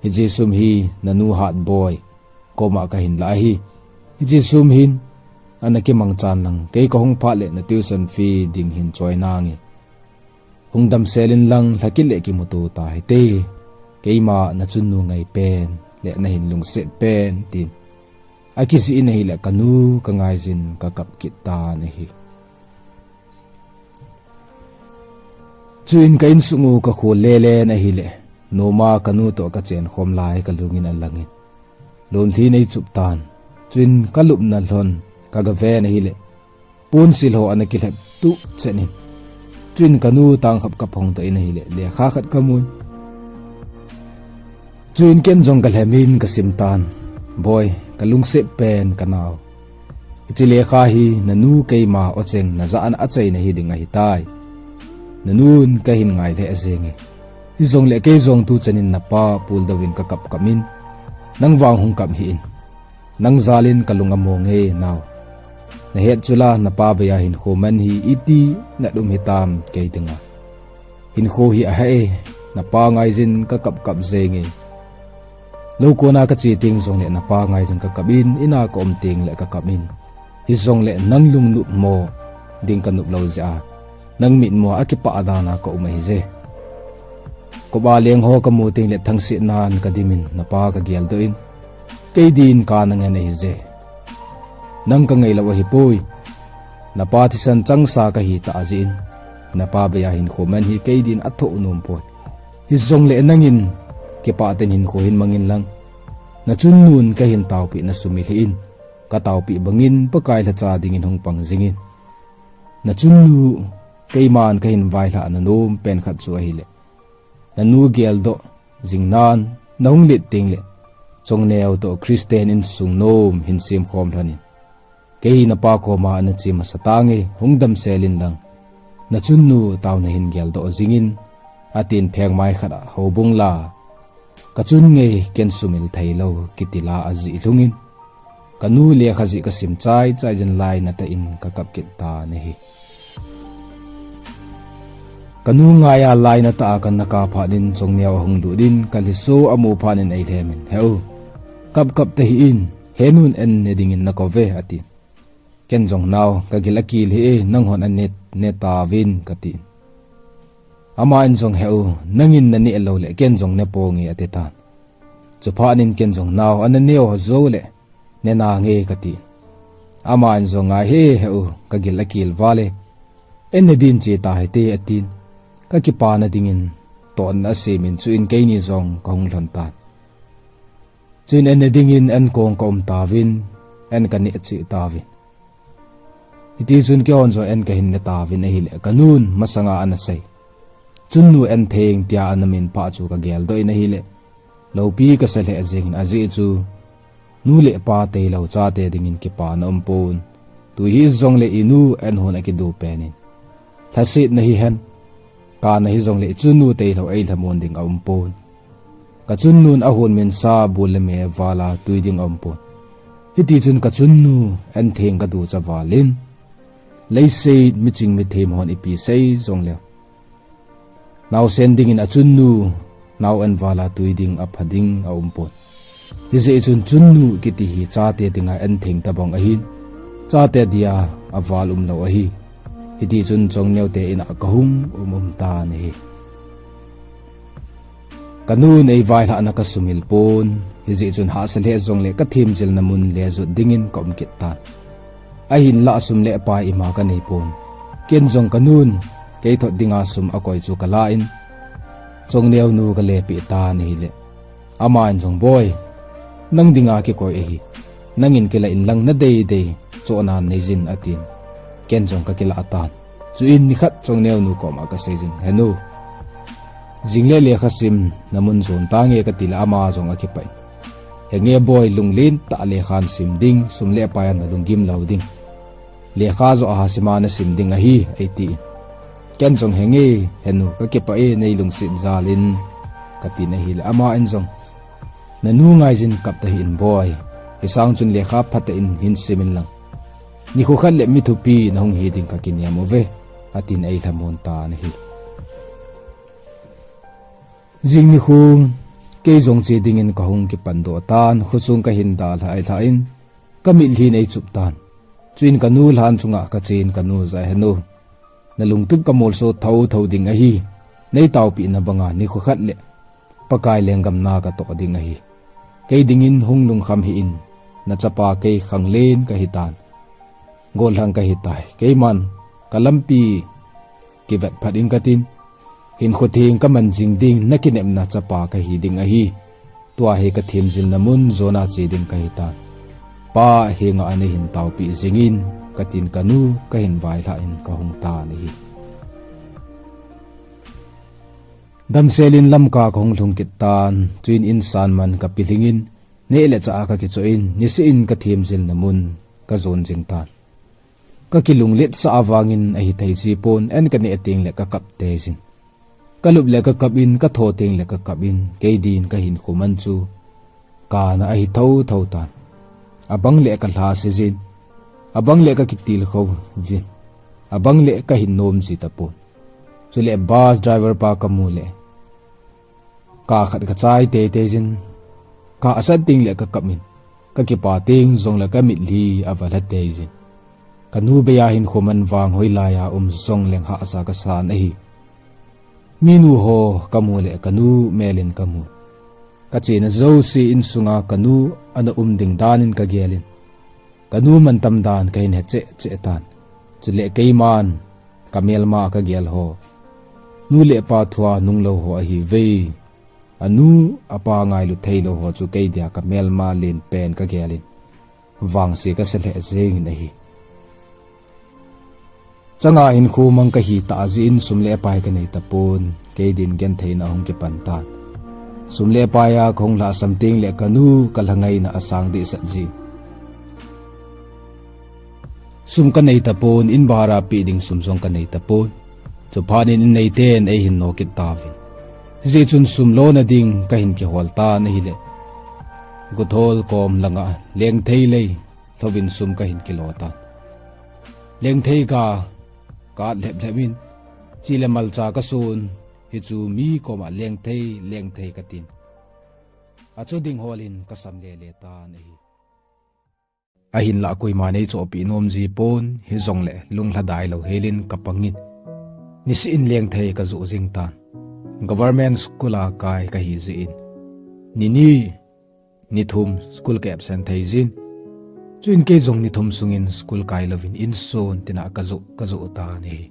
Hiche sum hi nanu Hatboi koma kahin lah ahi. Hiche sum hin ana kimangchan lang, kei kahung phat le na tuition fee ding hin choi nange. Hung damsel in lang, lhakit le kimuto tahite. Keima na Chunnu ngai pen le nahin lungset pen, tin akijih in ahile kanu kangaijin kakap kit tan ahi. Chuin ka insung u kakhol lele in ahile, noma kanu toh kachen khom lai kalungin alangin, lonlhi in eichup tan. Chuin kalupna lhon kagaven ahile, ponsil ho ana kilhep tuh chen in. Chuin kanu tangkhap kaphong toh in ahile, lekha khat kamun. Chuin ken jong kalhem in kasim tan. Boi, kalungset pen kanao. Hiche lekha hi nanu keima ocheng najahna achaina hiding ahitai. Nanun kahin ngai lheh jenge. Hijongle kei jong tuchan in napa puldoh in kakap kap in, nang vang hung kap hih in. Nang jal in kalung among e nao. Nahet chula napa beiya hinkho man hi iti nat um hitam kei dinga. Hinkho hi ahah e, napa ngaijin kakap kap jenge. Lou kona kache teng jongle napa ngaijin kakap in, ina kaum tengle kakap in. Hijongle nang lungnop mo ding kanop lou jeh a, nang mitmo a kipah dan a kaum ahije. Kopa leng ho kamu tengle thangsetnan kadim in napa kageldoh in, kei din kana ngen ahije. Nang kangai lou ahipoi. Napa thisan changsa kahi tah jeh in, napa beiya hinkho man hi kei din athoh nom poi. Hijongle nangin kipah tah in hinkho hin mangin lang, na Chunnun kahin taopeh na sumil hih in, kataopeh bangin Pakai lhacha dingin hung pang jingin. Na Chunnu keiman kahin vailhah na nom pen khat chu ahile, nanu geldoh jing nan nahung let tengle, Chongneo toh Christian insung nom hin semkhom lhon in. Kei napa koma ana che masa tange, hung damsel in lang, na Chunnu taona hin geldoh jingin, atin phengmai khat a houbung la kachun nge ken sumil theilou kiti la ajih lhungin, kanu lekha jih kasim chaichai jin lainatah in kakap kit tan ahi. Kanu ngaiya lainatah a kana kap phat in Chongneo ahung lut in kalhiso amu phat in eilhem in, He u, kapkap tahih in, henun an ne dingin nakouve, atin. Ken jong, Nao, kagil akil hih e, nanghon an ne, ne tauvin, katin. Aman jong, He u, nangin naneh loule ken jong neponge, atitan. Chuphat in ken jong, Nao, ana neo joule ne nange, katin. Aman jong, Ngai hih e, He u, kagil akil vale, an ne din che tahite, atin. Kakipana dingin totna asemin, chuin keini jong kahung lhon tan. Chuin an ne dingin ankong kaum tauvin, an kaneh cheh tauvin. Hitichun keihon jong an kahin ne tauvin ahile, kanun masanga ana sei, Chunnu an theng tia ana min pha chu kageldoh in ahile, loupi kasa lheh jengin, ajeh chu nu le pa tailou chate dingin kipana umpon. Tui hijongle inu an hon akidu penin, lhasetna hihen, kana hijongle ichunnu tailou eilhamon ding aumpon. Kachunnun ahon minsa bul le me vala tui ding aumpon. Hitichun kachunnu an theng kaducha valin, leiset miching mithem hon ipi sei jongleu, naosen dingin achunnu nao an vala tui ding apha ding aumpon. Hijeh chun chunnu kiti hi chate dinga an theng tabang ahin, chate dia aval umlou ahi. Hitichun Chongneote ina kahung um um tan ahi. Kanun eivailhahna kasumil pon, hijeh chun hahsa lheh jongle kathemjilna mun lejot dingin kaum kit tan. Ahinlah sum le pai ima kaneipon. Ken jong kanun keithot dinga sum akoi chu kalain, Chongneonu kalepeh tan ahile, aman jong, Boi, nang dinga kikoi ahi, nangin kilah inlang nadeidei chohnan neijin, atin. Ken jong kakilah tan. Chuin nikhat Chongneonu koma kaseijin, Henu, jingle lekha simna mun jon tange, katile ama jong akipah in, Henge boi, lunglen tah a lekhan sim ding, sum le paiya nalunggim lou ding, lekha joh ahasima nasim ding ahi, eitin. Ken jong, "Henge, henu, kakipah e, nei lungset jal in," katin ahile, ama in jong, "Nanu ngaijin kap tahih in boi. Hisang chun lekha phatah in hin sim in lang. Nikho khat le mi thupi nahung hi ding kakinem uve," atin eilhamon tan ahi. Jing nikho, kei jong che dingin kahung kipan doh tan, khosung kahin dalha, eilhan, kamitlhi in eichup tan. Chuin kanu lhan chunga kachen, "Kanu, ja henu, nalungtup kamolso thotho ding ahi. Nei taopeh na banga nikho khat le Pakai lenggam na katoh ding ahi. Kei dingin hung lungkham hih in, nachapa kei khanglen kahitan. Gollhang kahitai. Keiman kalampi kivet phat in katin, hinkho theng kaman jing ding, nakinepna chapa kahi ding ahi. Tua hi kathemjilna mun jona che ding kahitan. Pa henga nei hin taopeh jingin," katin kanu kahin vailhan kahung tan ahi. Damsel in Lamka kahung lhung kit tan, chuin insan man kapilhingin, neh le chah a kakichoh in, niseh in kathemjilna mun kajon jing tan. Kakilungletsah a vangin ahithei jipon, an kaneh teng le kakap teijin. Kalup le kakap in, katho teng le kakap in, kei din kahinkho man chu kana ahi thotho tan. Abang le kalhase jin, abang le kakitilkhou jin, abang le kahin nom ji tapon. Chule bus driver pa kamu le, ka khat kachai teitei jin, ka asat teng le kakap in, kakipa teng jongle kamitlhi avalha teijin. Kanu bei a hinkho man vang hoilai a um jongleng hahsa kasan ahi. Minu ho kamu le kanu mel in kamu. Kachena jouse insunga kanu ana um ding dan in kagel in, kanu mantam dan kahin he cheh cheh tan. Chule keiman kamelma kagel ho, nu le pa thua nunglou ho ahiuve. Anu apa ngailu theilou ho chu kei dia kamelma lenpen kagel in, vangse kasa lheh jengin ahi. Changa hinkho mang kahi tah jeh in sum le pai kanei tapon, kei din gentheina ahung kipan tan. Sum le pai a kahung lhahsam teng le kanu kalhangaina asang dehset jin. Sum kanei tapon, in bhara peh ding sum jong kanei tapon. Chuphat in inneiten eihin no kit tauvin. Hijeh chun sum lona ding kahin kihol tan ahile, Guthol kom langa Lengthei lei lhouvin sum kahin kilo tan. Lengthei ka, ka lhep lhep in, chi le malcha kasun, hichu mi koma Lengthei, Lengthei katin, acho ding holin kasam lele tan ahi. Ahinlah koiman eichohpeh nom jipon, hijongle lunglhadai lou helin kapangin, niseh in Lengthei kajoh jing tan. Government school a kai kahi jeh in, nini, nithum school ka absent thei jin. Chuin kei jong nithum sungin school kai louvin insun tina kajoh, kajoh tan ahi.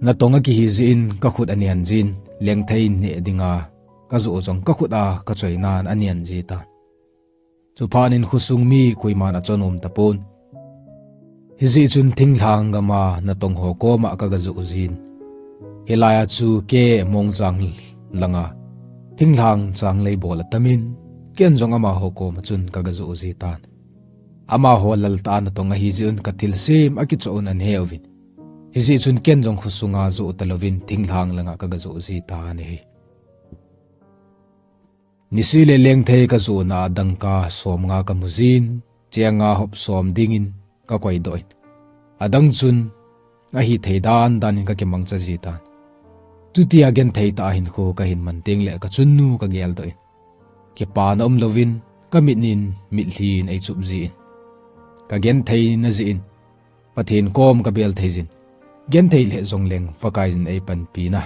Natong akihi jeh in kakhut anen jin, Lengthei neh dinga kajoh jong kakhut a kachoinan anen ji tan. Chuphat in khosung mi koiman achonom tapon. Hijeh chun thinglhang gama natong ho koma kagajoh jin. Hilai a chu ke mongchang langa thinglhang changlei bol atamin, ken jong amaho koma chun kagajoh ji tan. Amaho laltah a natong ahi jeh un kathilsem akichoh un aneuvin. Hijeh chun ken jong khosunga joh talouvin thinglhang langa kagajoh ji tan ahi. Niseh le Lengthei kajohna a dangka somnga kamu jin, cheng nga hop som dingin kakoi doh in, adang chun ahithei dan danin kakimangcha ji tan. Chutia genthei tah a hinkho kahin man teng le kachunnu kageldoh in, kipana umlouvin kamit in mitlhi in eichup jin, kagentheina jeh in Pathen kom kabel thei jin, genthei lheh jongleng Pakai in eipanpina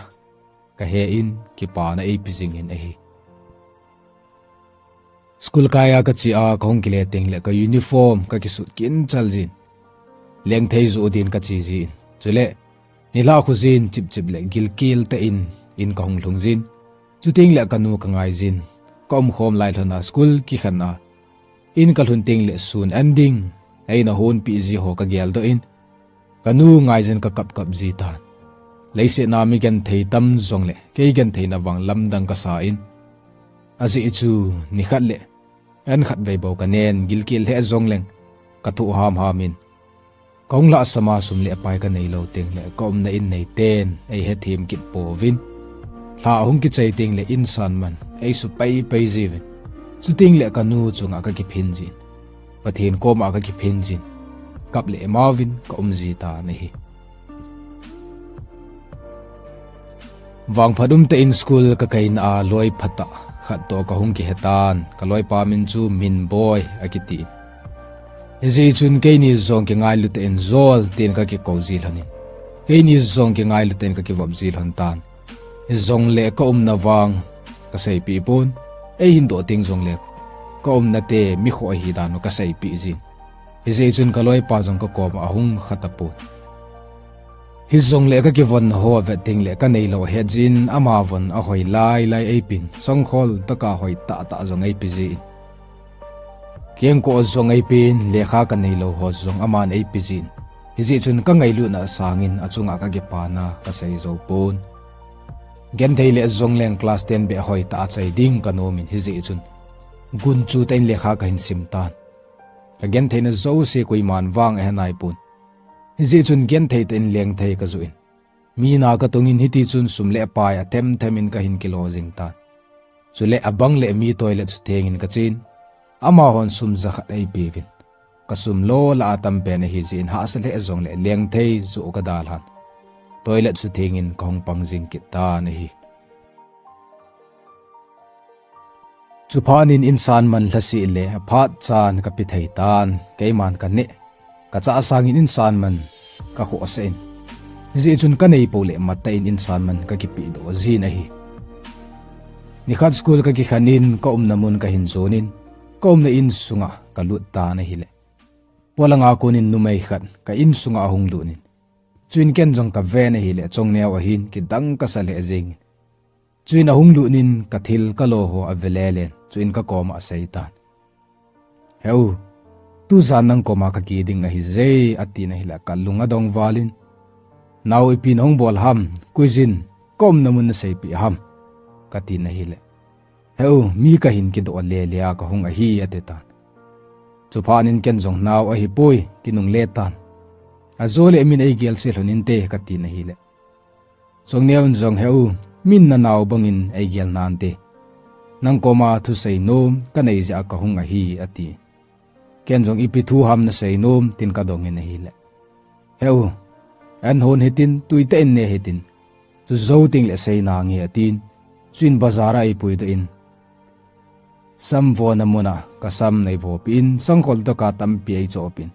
kahe in kipana eipe jingin ahi. School kai a kache a kahung kile teng le ka uniform kakisut kinchal jin, Lengthei joh din kache jin. Chule nilhah khu jin chipchip le gilkel tah in in kahung lhung jin. Chuteng le kanu kangai jin, kaumkhom lai lhona school kikhen a in kalhun teng le sun an ding eina honpeh ji ho kageldoh in, kanu ngai jin kakap kap ji tan. Leiset a mi genthei tam jongle kei gentheina vang lamdang kasa in, ajeh chu nikhat le an khatvei bou kanen, gilkel lheh jongleng kathoh hamham in, Kahung lhahsam a sum le pai kanei lou teng le, kaumna in neiten eihethem kit pouvin. Lha ahung kichai teng le insan man eisuh paipai jiuvin. Chuteng le kanu chunga kakiphin jin. Pathen koma kakiphin jin. Kap le mauvin kaum jitan ahi. Vangphat umtah in school kakaina a loi phatah khat toh kahung kihetan, kaloipa min chu Minboi akitin. Hijeh chun keini jong kingailutah in Jol tin kakikou ji lhonin. Keini jong kingailutah in kakivop ji lhon tan. Hijongle kaumna vang kaseipeh pon, eihin doh teng jongle kaumna te mikhoh ahi dan u kaseipeh jin. Hijeh chun kaloipa jong kakoma ahung khatapon. Hijongle kakivon ho vet teng le kanei lou ahet jin, ama von ahoi lailai eipin, sangkhol tah a hoi tahtah jong eipe jin. Kengkoh jong eipen, lekha kanei lou ho jong aman eipe jin. Hijeh chun kangailutna sangin achunga kakipana kasei jou pon. Genthei le jongleng class ten beh hoitah a chai ding kanomin hijeh chun gunchu tah in lekha kahin sim tan. Kagentheina jouse koiman vang ahe naipon. Hijeh chun genthei tah in lengthei kajoh in. Mi na katongin hiti chun sum le pai athemthem in kahin kilo jing tan. Chule abang le mi toilet suthengin kachen. Amahon sum jakhat eipeuvin. Kasum lo lah a tampen ahi jeh in hahsa lheh jongle lengthei joh kadalhan. Toilet suthengin kahung pang jing kit tan ahi. Chuphat in insan man lhaseh le aphat chan kape thei tan, keiman kaneh. Kachah sangin insan man kakhohsah in. Hijeh chun kanei pou le matah in insan man kakipeh doh jin ahi. Nikhat school kakikhen in kaumna mun kahin jonin, kaumna insunga kalut tan ahile, polanga konin numei khat ka insunga ahung lutnin. Chuin ken jong kaven ahile, Chongneo ahin, kidang kasa lheh jengin. Chuin ahung lutnin kathil kalo ho ave lelen, chuin kakoma asei tan. Heu, tujan nang koma kaki ding ahije, atin ahile kalung adong valin. Nao ipi nahung bol ham, koi jin, kaumna mun naseipeh ham, katin ahile. Heu, mi kahin kidoh lele a kahung ahi, ati tan. Chuphat in ken jong nao ahipoi, kinungle tan. Ajole min eigel se lhon inte, katin ahile. Chongneo in jong heu, min nanao bangin eigel nante. Nang koma thusei nom kanei jeh a kahung ahi, ati. Ken jong ipi thu ham nasei nom, tin kadongin ahile. Heu, an hon hitin, tui tah in ne hitin. Chujou teng le sei nange, atin. Chuin bazar a eipui doh in. Samvona muna kasam neivopeh in, sangkhol tah a tampi eichopeh in.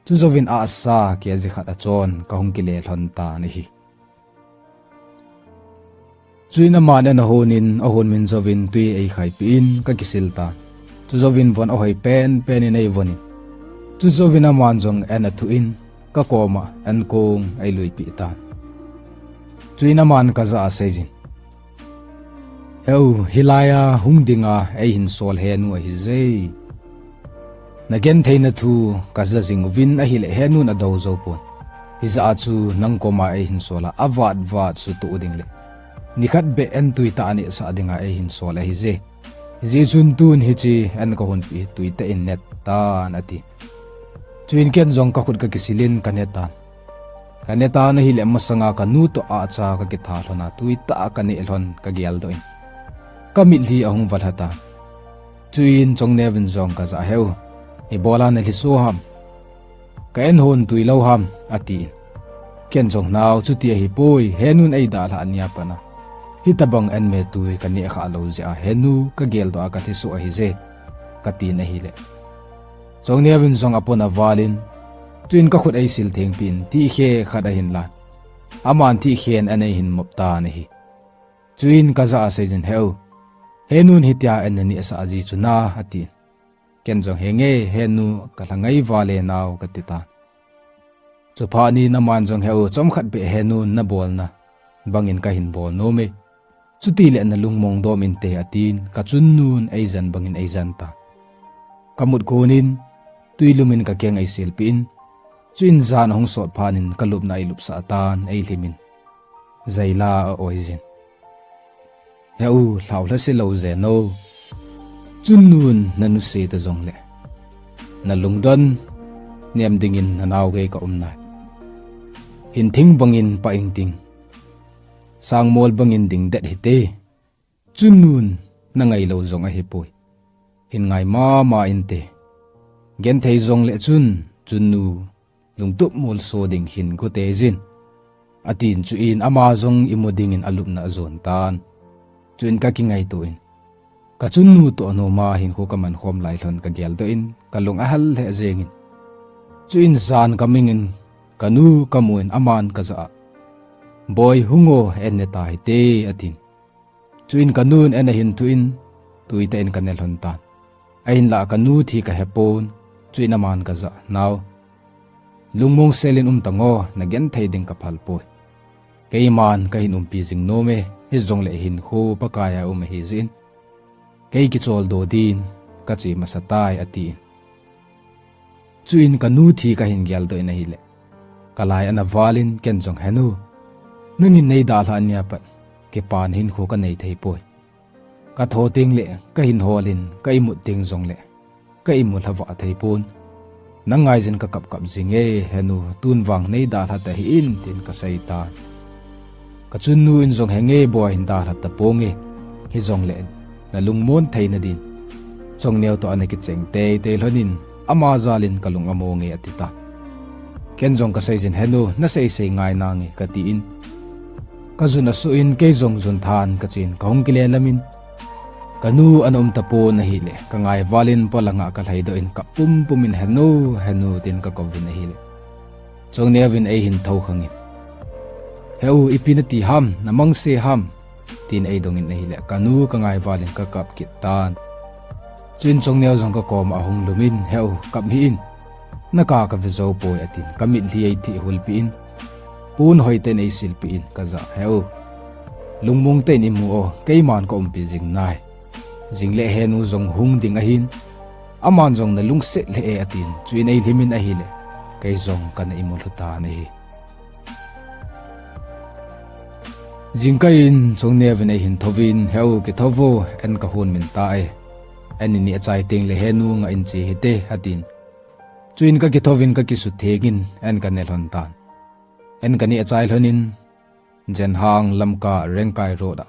Chujouvin ahsa kg khat achon kahung kile lhon tan ahi. Chuin aman an ahonin, ahon min jouvin tui eikhaipeh in kakisil tan. Chujouvin von ahoi penpen in eivonin. Chujouvin aman jong an athuh in, kakoma an kong eiluipeh tan. Chuin aman kajah a seijin. Heu, hilai a hung dinga eihin sol henu ahije. Nagentheina thu kaja jing uvin ahile henun adou jou pon. Hijeh a chu nang koma eihin sol a avat vat sutoh ding le nikhat beh an tui tah a nehsah dinga eihin sol ahije. Hijeh chun tun hiche an kahonpeh hi tui tah in ne tan ati. Chuin ken jong kakhut kakisil in kane tan. Kane tan ahile masanga kanu toh ahcha kakitha lhon a tui tah a kaneh lhon kageldoh in. Kamitlhi ahung valha tan. Chuin Chongneo in jong kajah a heu. Ibola nalhiso ham. Ka an hon tui lou ham, atin. Ken jong nao chuti ahipoi, henun eidalhah nia pat a. Hitobang an me tui kaneh khalou jeh a, henu kageldoh a kalhiso ahije, katin ahile. Chongneo in jong apona valin, chuin kakhut eisil thengpeh in, thihkhe khat ahin lan. Aman thihkhen an eihin mop tan ahi. Chuin kajah a seijin heu. Henun hitia an nanehsah ji chu na, atin. Ken jong henge, henu kalhangai vale nao kati tan. Chuphat in aman jong heu chomkhat beh henun nabolna bangin kahin bol nome. Chutile nalungmong dom inte atin, kachunnun eijan bangin eijan tan. Kamut konin, tuilum in kakeng eisilpeh in, chuin jan ahung sot phat in kalupna eilupsah tan eilhimin. Jaila a-oijin. Heu, lhaolha se lou jeno. Chunnun nanuse ta jongle, nalungdon nem dingin nanao gei ka um nai. Hin thing bangin pa ing ting, sangmol bangin ding det hite. Chunun na ngailou jong ahipoi. Hin ngai mama inte. Genthei jongle chun, chunu lungtup molso ding hin gute jin, atin. Chuin ama jong imu dingin alupna ajon tan. Chuin ka kingaito in, ka chunnu toh noma hinkho ka mankhom lai lhon ka geldoh in, ka lung ahal lheh jengin. Chuin jan ka mingin ka nu ka mu in aman ka jah a, "Boi, hung o, en ne ta hite," atin. Chuin ka nun en ahin thu in, tuitah in ka ne lhon tan. Ahinlah ka nu thi ka hepon, chuin aman ka jah a, "Nao, lungmong selin um tan o, na genthei ding ka phal poi. Keiman ka hin umpi jing nom e, hijongle hinkho Pakai a um ahi jeh in, kei kicholdo din ka che masa tai," atin. Chuin ka nu thi ka hin geldoh in ahile, ka lai ana valin ken jong, "He nu, nangin nei dalhah nia pat kipa hinkho ka nei thei poi. Ka tho tengle, ka hin holin ka imut teng jongle, ka imu lhavah thei pon. Nang ngaijin ka kapkap jing e, he nu, tun vang nei dalha tahih in," tin ka sei tan. Ka chunnu in jong, "He nge boi, hin dalha taponge. Hijongle na lungmon theina din Chongneo toh ana kicheng teitei lhonin, ama jalin ka lung amonge," ati tan. Ken jong ka seijin, "He nu, na seisei ngai nange," ka tin, ka jun asuh in kei jong jun than ka chen ka hung kile lamin, ka nu ana um tapon ahile, ka ngai valin polanga ka lhaidoh in kap pumpum in, "He nu, he nu," tin ka kouvin ahile, Chongneo vin eihin thoukhangin, "He u, ipi nati ham, na mangse ham?" tin eidongin ahile, ka nu ka ngai valin ka kap kit tan. Chuin Chongneo jong ka koma ahung lumin, "He u, kap hih in, na ka ka ve jou poi," atin, ka mitlhi eithih hulpeh in, pon hoitah in eisilpeh in, ka jah a, "He u, lungmong tah in imu o, keiman ka umpi jing nai. Jingle he nu jong hung ding ahin, aman jong na lungset lheh e," atin. Chuin eilhimin ahile, kei jong kana imu lhu tan ahi. Jingkah in Chongneo vin eihin thouvin, "He u, kithou vo, en ka hon min ta e. En ini achai tengle he nu ngah in che hite," atin. Chuin ka kithouvin ka kisuthengin en ka ne lhon tan. En kani achai lhonin, Jenhang Lamka Rengkai Road a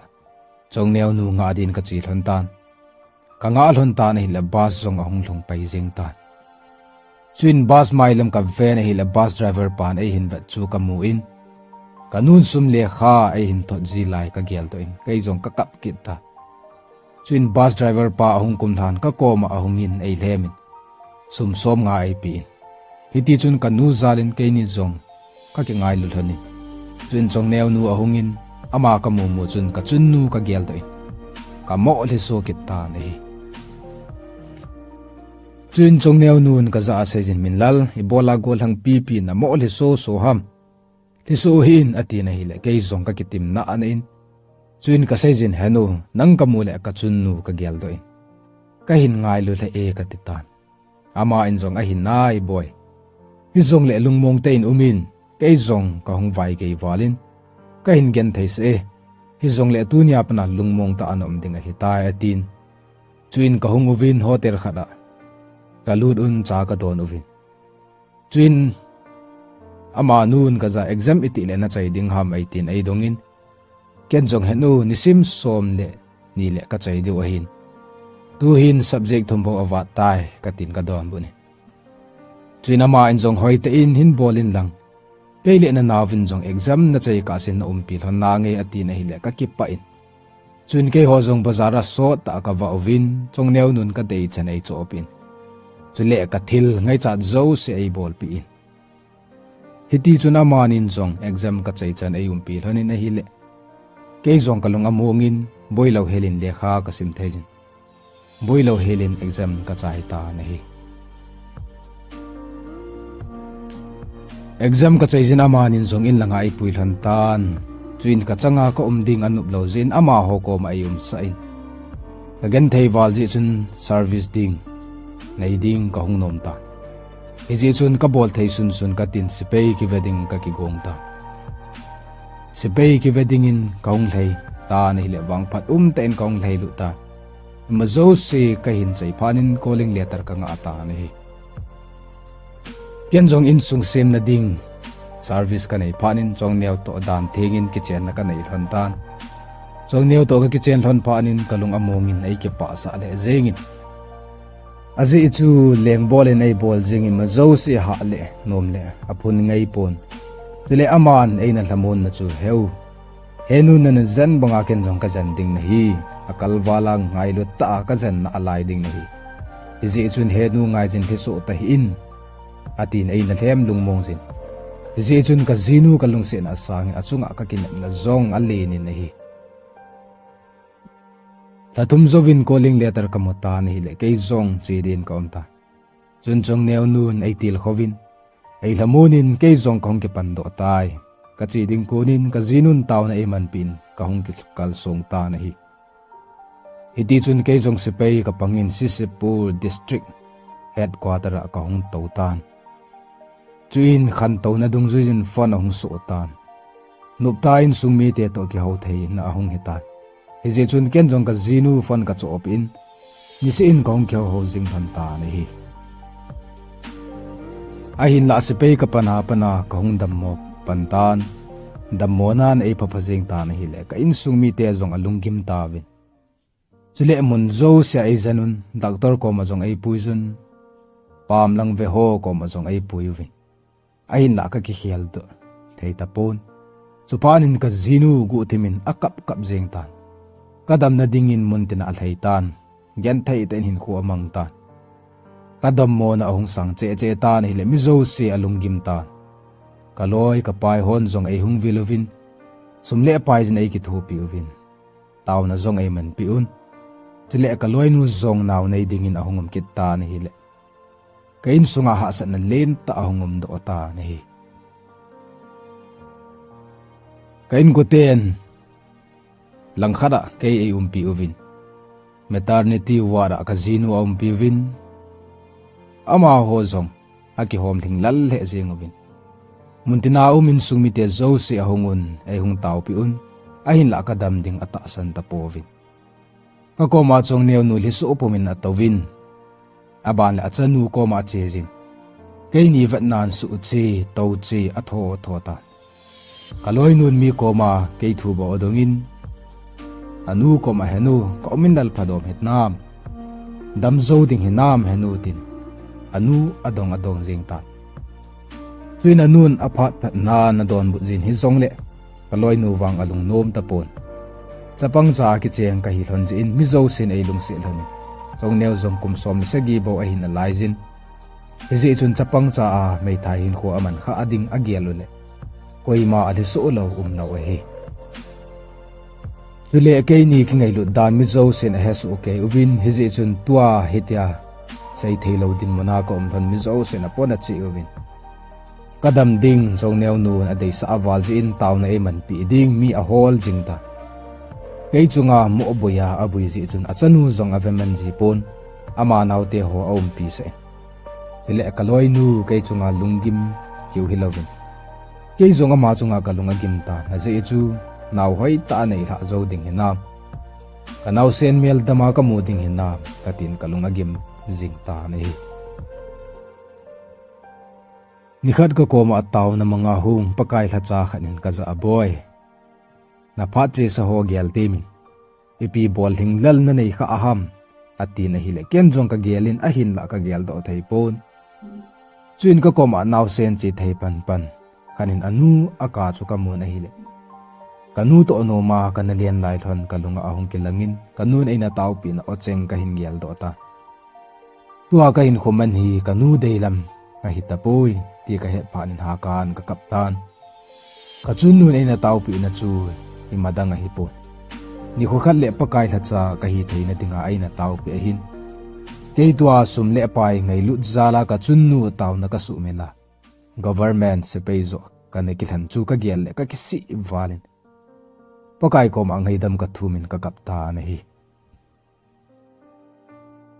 Chongneo nu ngah din ka che lhon tan. Ka ngah lhon tan ahile bus jong ahung lhung pai jeng tan. Chuin bus mailam ka ven ahile bus driver pan eihin vet chu ka mu in, ka nun sum lekha eihin thot ji lai ka geldoh in, kei jong ka kap kit tan. Chuin bus driver pa ahung kum lhan ka koma ahungin eilhemin, sum som nga eipeh in. Hitichun ka nu jalin keini jong ka kingailu lhonin. Chuin Chongneo nu ahungin, ama ka mumu chun ka chunnu ka geldoh in, ka moh lhiso kit tan ahi. Chuin Chongneo nun ka jah a seijin, "Minlal, ibola gollhang pipi na moh lhiso so ham? Lhiso hih in," atin ahile, kei jong ka kitim nana in. Chuin ka seijin, "He nu, nang ka mu le ka chunnu ka geldoh in, ka hin ngailu lheh e," ka ti tan. Ama in jong, "Ahi nai boi. Hijongle lungmong tah in um in, kei jong ka hung vai gei valin ka hin genthei sah e. Hijongle tunia pana lungmong tah a na um ding ahitai," atin. Chuin ka hung uvin hotel khat a ka lut un cha ka don uvin. Chuin ama nun ka jah a, "Exam itih le na chai ding ham?" eitin eidongin, ken jong, "He nu, nisim som le ni le ka chai diu ahin, tuhin subject thum bou avat tai," ka tin ka donbut in. Chuin ama in jong, "Hoitah in hin bol in lang, kei le na naovin jong exam na chai kah sin na umpi lhon nange," atin ahile ka kipah in. Chuin keiho jong bazar a sot tah a ka vah uvin, Chongneo nun ka dei chan eichohpeh in, chule ka thil ngaichat jouse eibolpeh in. Hitichun amanin jong exam ka chai chan eiumpi lhonin ahile, kei jong ka lung amongin, boilou helin lekha ka sim thei jin, boilou helin exam ka chai tan ahi. Exam ka chai jin amanin jong in langa eipui lhon tan. Chuin ka changa ka um ding anop lou jeh in amaho koma eiumsah in, ka genthei val jeh chun service ding nei ding ka hung nom tan. Hijeh chun ka bol thei sunsun ka tin sepai kive ding ka kigong tan. Sepai kive dingin ka hung lhai tan ahile, vangphat umtah in ka hung lhailut tan. Ima jouse ka hin chai phat in calling letter ka ngah tan ahi. Ken jong insung semna ding service kanei phat in Chongneo toh dan thengin kichenna kanei lhon tan. Chongneo toh kakichen lhon phat in kalung amongin eikipah sah lheh jengin. Ajeh chu lengbol in eibol jengin, ima jouse hah le nom le aphun ngai pon. Chule aman eina lhamonna chu heu. Henu, nana jen banga ken jong kajen ding nahi. Akalval a ngailut tah a kajenna alai ding nahi. Hijeh chun henu, ngaijin lhisoh tahih in, atin eina lhem lungmong jin. Hijeh chun kajinu kalungsetna asangin achunga kakinepna jong alen in ahi. Lha thum jouvin calling letter kamu tan ahile kei jong che din kaum tan. Chun Chongneo nun eitilkhouvin, eilhamon in kei jong kahung kipandoh tai. Kache ding konin kajinun taona eimanpeh in kahung kikalsong tan ahi. Hitichun kei jong sepai kapangin Sisipur District Headquarter a kahung tou tan. Chuin khantouna dungjuijin phone ahung soh tan. Noptah in insung mite toh kihou theina ahung hitan. Hijeh chun ken jong kajinu phone kachohpeh in, niseh in kahung kihouhou jing lhon tan ahi. Ahinlah sepai kapan a pat a kahung dammo pan tan. Dammonan eiphapha jeng tan ahile ka insung mite jong alunggim tauvin. Chule mun jousea eijen un, doctor koma jong eipuiyun, pamlang veho koma jong eipuiyuvin. Ahinlah kakikheldoh thei tapon. Chuphat in kajinu guhthimin akapkap jeng tan. Kadamna dingin muntina alhai tan. Genthei tah in hinkho amang tan. Kadammona ahung sang chehcheh tan ahile mi jouse alunggim tan. Kaloi kapai hon jong eihung viluvin, sum le paijin eikithopeh uvin, taona jong eimanpeh un. Chule kaloinu jong nao nei dingin ahung um kit tan ahile ka insunga hahsatna lentah ahung umdoh tan ahi. Ka inkoten langkhat a kei eiumpeh uvin, maternity ward a kajinu aumpeh uvin, amaho jong akihom lhinglel lheh jeng uvin. Muntina um insung mite jouse ahung un, eihung taopeh un, ahinlah kadam ding atahsan tapouvin. Kakoma Chongneonu lhisoh pumin atouvin, aban le achanu koma achejin, keini vetnan suhche touche atho tho tan. Kaloinun mi koma kei thuboh adongin, anu koma, Henu, ka umin lal phadom hinam, damjou ding hinam henu, tin anu adong adong jeng tan. Chuin anun aphat phatna ana donbut jin hijongle kaloinu vang alungnom tapon. Chapangcha a kicheng kahi lhon jeh in mi jousen eilungset lhonin, Chongneo jong kum som le sagi bou ahin alaijin, hijeh chun chapangcha a meithai hinkho amankhah ding agel uleh koima alhisoh lou umlou ahi. Chule keini kingailut dan mi jousen ahesoh kei uvin, hijeh chun tua hitia seithei lou dinmuna kaum lhon mi jousen apon acheh uvin, kadam ding Chongneonun adeisah aval jeh in taona eimanpeh ding mi ahol jing tan. Kei chunga mohboi a aboi jeh chun achanu jong aveman jipon, ama naoteho aumpeh sah in. Chule kaloinu kei chunga lunggim keu hilouvin, kei jong ama chunga kalung agim tan, ajeh chu nao hoitah a neilhah jou ding hinam, kanaosen meldam a kamu ding hinam, katin kalung agim jing tan ahi. Nikhat kakoma taona manga hung Pakai lhacha khat in, Kajah Boi, naphat chesa ho gel temin, ipi bol lhinglel nanei khah ham, atin ahile ken jong kagelin ahinlah kageldoh theipon. Chuin kakoma naosen che thei panpan khat in anu aka chu kamun ahile, kanu toh noma kana len lai lhon kalunga ahung kilangin, kanun eina taopehna ocheng kahin geldoh tan. Tua kahinkho man hi kanu deilam ahitapoi ti kahet phatnin hakan kakap tan. Kachunnun eina taopehna chu imadang ahipon, nikho khat le Pakai lhacha kahi theina dinga eina taopeh ahin, kei tua sum le pai ngailut jal a kachunnu taona kasumil a, government sepai joh kana kilhen chu kagel le kakisih valin, Pakai koma ngaidam kathumin kakap tan ahi.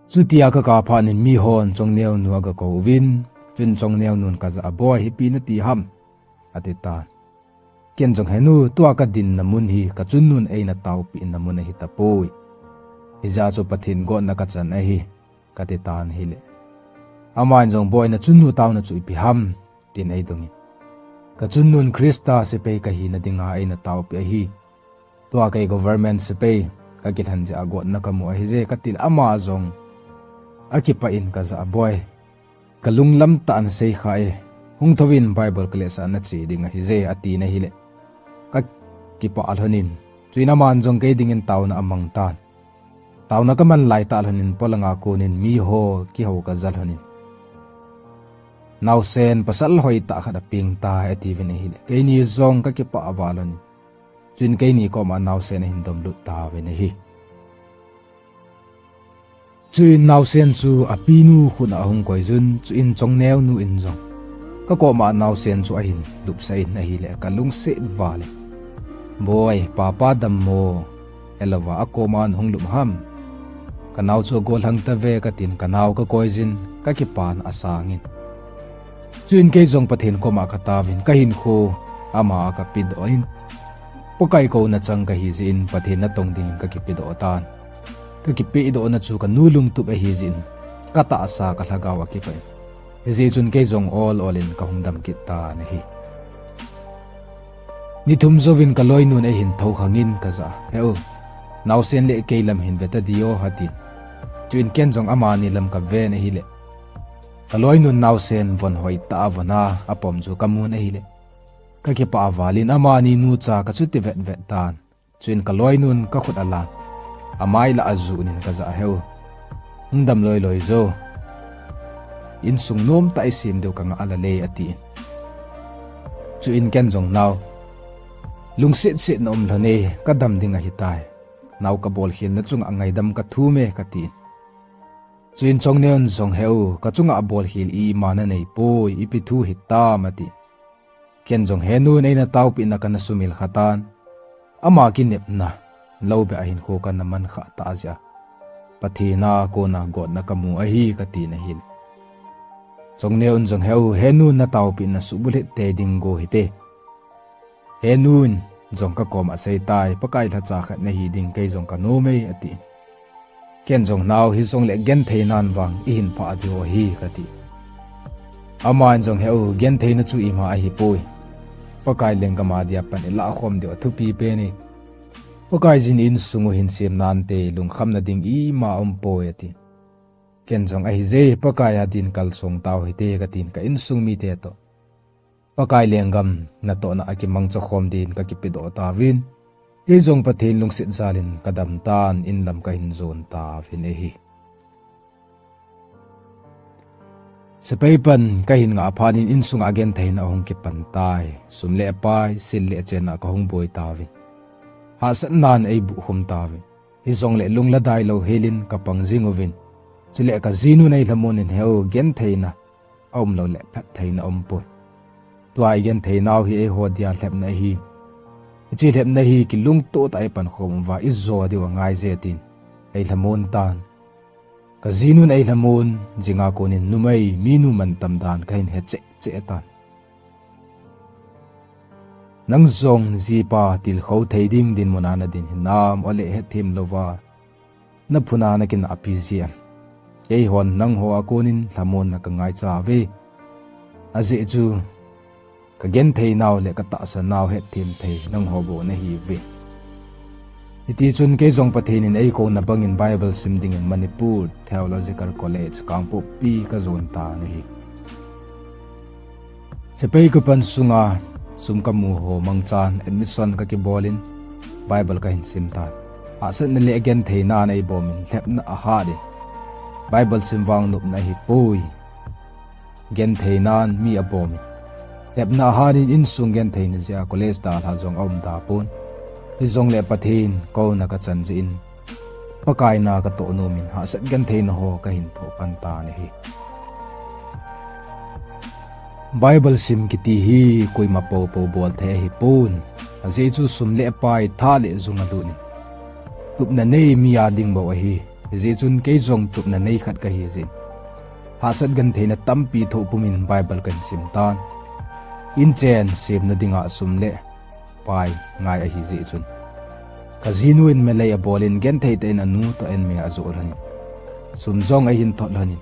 Chutia kakap phatnin mihon Chongneonu agakouvin, chuin Chongneonun, Kajah Boi, ipi nati ham, atitan. Ken jong, Henu, tua kadinna mun hi kachunnun eina taopehna mun ahitapoi, hijeh chun Pathen gotna kachan ahi, katitan ahile, Aman jong, "Boi, na chunnu taona chu ipi ham?" tin eidongin. "Ka chunnun Christa sepai kahina dinga eina taopi ahi. Tua kei government sepai kakilhen jeh a gotna kamu ahije," katil, ama jong akipah in, "Kajah a, boi, kalunglam tah a nasei kha e, hung thouvin Bible kalesah nache ding ahije," atin ahile, kakipah lhonin. Chuin aman jong kei dingin taona amang tan. Taona kaman laitah lhonin polanga konin miho kihou kaja lhonin, "Naosen pasal hoitah khat apeng tai," atiuvin ahile, keini jong kakipah val lhonin. Chuin keini koma naosen ahin domlut tauvin ahi. Chuin naosen chu apinu khut a ahung koiyun, chuin Chongneu nu in jong kakoma naosen chu ahin lupsah in ahile, kalungset val in, "Boi, papa dammo, elouva akoman hung lup ham? Kanao chu agolhang tave," katin, kanao kakoiyun, kakipana asangin. Chuin kei jong Pathen koma kataovin, kahinkho ama a kapedoh in, Pakai kouna chang kahi jeh in Pathen natong dingin kakipedoh tan. Kakipedohna chu kanu lungtup ahi jeh in, katahsa kalhagao akipah in, hijeh chun kei jong ol ol in kahung dam kit tan ahi. Ni thum jouvin kaloinun eihin thoukhangin kajah a, "He u, naosen le kei lam hin ve tadi o," atin. Chuin ken jong amani lam kaven ahile, kaloinun naosen von hoitah a von a apom chu kamun ahile, kakipah val in amani nucha kachuti vetvet tan. Chuin kaloinun kakhut alan, amai lah a ajuh in kajah a, "He u, hung dam loiloi jo, insung nomtah isem diu kangah lale," atin. Chuin ken jong, "Nao, lungsetset na um lhon e, kadam ding ahitai. Nao kabolkhelna chunga ngaidam kathum e," katin. Chuin Chongneun jong, "He u, kachunga bolkhel ima naneipoi, ipi thu hitam," atin. Ken jong, "He nun, eina taopina kana sumil khatan, ama kinepna loubeh a hinkho kana mankhah tah jeh a Pathen a kona gotna kamu ahi," katin ahile, Chongneun jong, "He u, he nun nataopina subulhit tei ding go hite. He nun jong kakoma aseitai, Pakai lhacha khat nahi ding kei jong kanom e," atin. Ken jong, "Nao, hijongle gentheinan vang ihin phah diu ahi," kati. Aman jong, "He u, gentheina chu ima ahipoi. Pakai lenggam a dia pan ilahkhom diu athupi pen e. Pakaiyin insung u hin sem nante, lungkhamna ding ima aumpoi," atin. Ken jong, "Ahije, Pakai a din kalsong tau hite," katin, ka insung mite toh Pakai lenggam natohna a kimangcha khom din kakipedoh tauvin, kei jong Pathen lungset jalin kadam tan, inlam kahin jon tauvin ahi. Sepai pan kahin ngah phat in insunga gentheina ahung kipan tai. Sum le pai, sil le chenna kahung boi tauvin, hahsatnan eibuhkhum tauvin. Hijongle lungladai lou helin kapang jing uvin. Chule kajinun eilhamon in, "He u, gentheina aumlou le phattheina aumpoi. Tua igentheinau hi eiho dia lhepna ahi. Hiche lhepna hi kilungtoh tah a ipankhom uva ijo diu angaije," tin eilhamon tan. Kajinun eilhamon jinga konin numei minu mantam dan kahin he cheh cheh tan. Nang jong jipa tilkhou thei ding dinmun a nadin hinam, ole hetthem louva naphun a nakinahpi jeh a keihon nangho a konin lhamonna kangaicha uve. Ajeh chu kagentheinau le katahsanau hetthem thei nangho bou nahiuve. Hitichun kei jong Pathen in eikouna bangin Bible sim dingin Manipur Theological College, Kangpokpi kajon tan ahi. Sepai kapan sunga sum kamu ho mangchan admission kakibolin Bible kahin sim tan. Hahsatna le gentheinan eibomin lhepna ahatin Bible sim vang nopna ahipoi. Gentheinan mi abomin lhepna ahatin insung gentheina jeh a college dalha jong aum tapon. Hijongle Pathen kouna kachan jeh in Pakai na katoh nomin hahsat gentheina ho kahin thoh pan tan ahi. Bible sim kiti hi koima poupou bolthei ahipon. Ajeh chu sum le pai, tha le jung alutin tupna nei mi a ding bou ahi. Hijeh chun kei jong tupna nei khat kahi jeh in hahsat gentheina tampi thoh pumin Bible kahin sim tan. Inchen semna dinga sum le pai ngai ahijeh chun kajinu in melei abolin genthei tah in anu toh anme ajoh lhonin, sum jong eihin thot lhonin,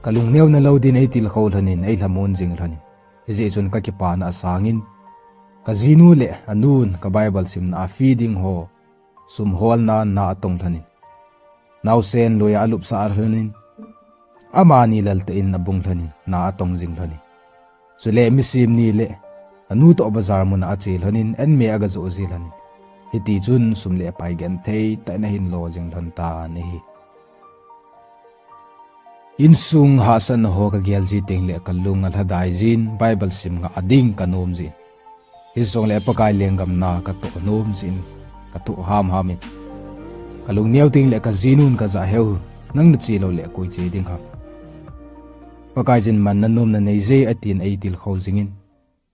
Ka lungneo na lou din ei tilkhou lhonin, ei lhamon jing lhonin. Hijeh chun ka kipana asangin, ka jinu le anun ka Bible simna a fee ding ho, sum holna na atong lhonin. Naosen loiya alupsah lhonin, amani laltah in abung lhonin, na atong jing lhonin. Chule misim ni le anu toh bazar muna ache lhonin, anme aga joh ji lhonin. Hiti chun sum le pai genthei tah in ahin lo jing lhon tan ahi. Insung hahsatna ho ka gel ji teng le ka lung alhadai jin, Bible sim ngah ding ka nom jin. Hijongle Pakai lenggam na ka toh nom jin, ka toh hamham in. Ka lungneo teng le ka jinun ka jah heu, nang na che lou le koi che ding ham. Pakai jin man na nom na nei je atin ei tilkhou jingin.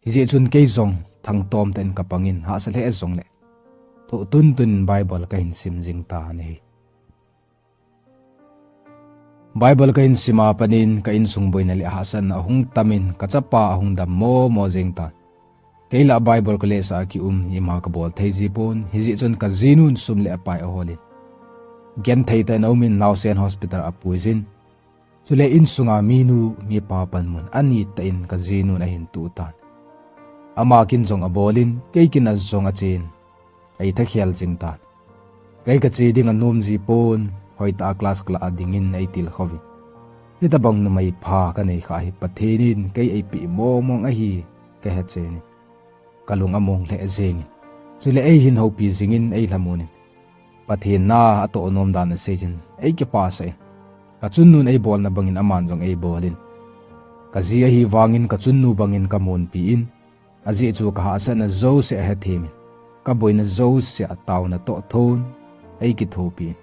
Hijeh chun kei jong thangtom tah in ka pangin, hahsa lheh jongle thoh tuntun in Bible ka hin sim jing tan ahi. Bible ka hin sima panin ka insung boina le hahsatna ahung tamin ka chapa ahung dam momo jeng tan. Kei lah Bible college a kium ima ka bol thei ji pon, hijeh chun ka jinun sum le pai aholin, genthei tah in aumin, naosen hospital a apui jin. Chule insunga minu mipa panmun anit tah in ka jinun ahin tuh tan. Ama kin jong abolin, kei kin a jong achen, ei thakhel jing tan. Kei ka che ding anom ji pon, hoitah a class ka lah a dingin ei tilkhouvin. Hitabang numei pha ka nei kha hi Pathen in kei eipeh mong mong ahi ka hechen in, ka lung among lheh jengin. Chule ei hin houpi jingin ei lhamonin, Pathen na atoh nom dan asei jin, ei kipasah in. Ka chunnun ei bolna bangin aman jong ei bolin. Ka ji ahi vangin ka chunnu bangin ka monpi in, ajeh chu ka hahsatna jouse ahethemin, ka boina jouse a taona toh thon ei kithopi in.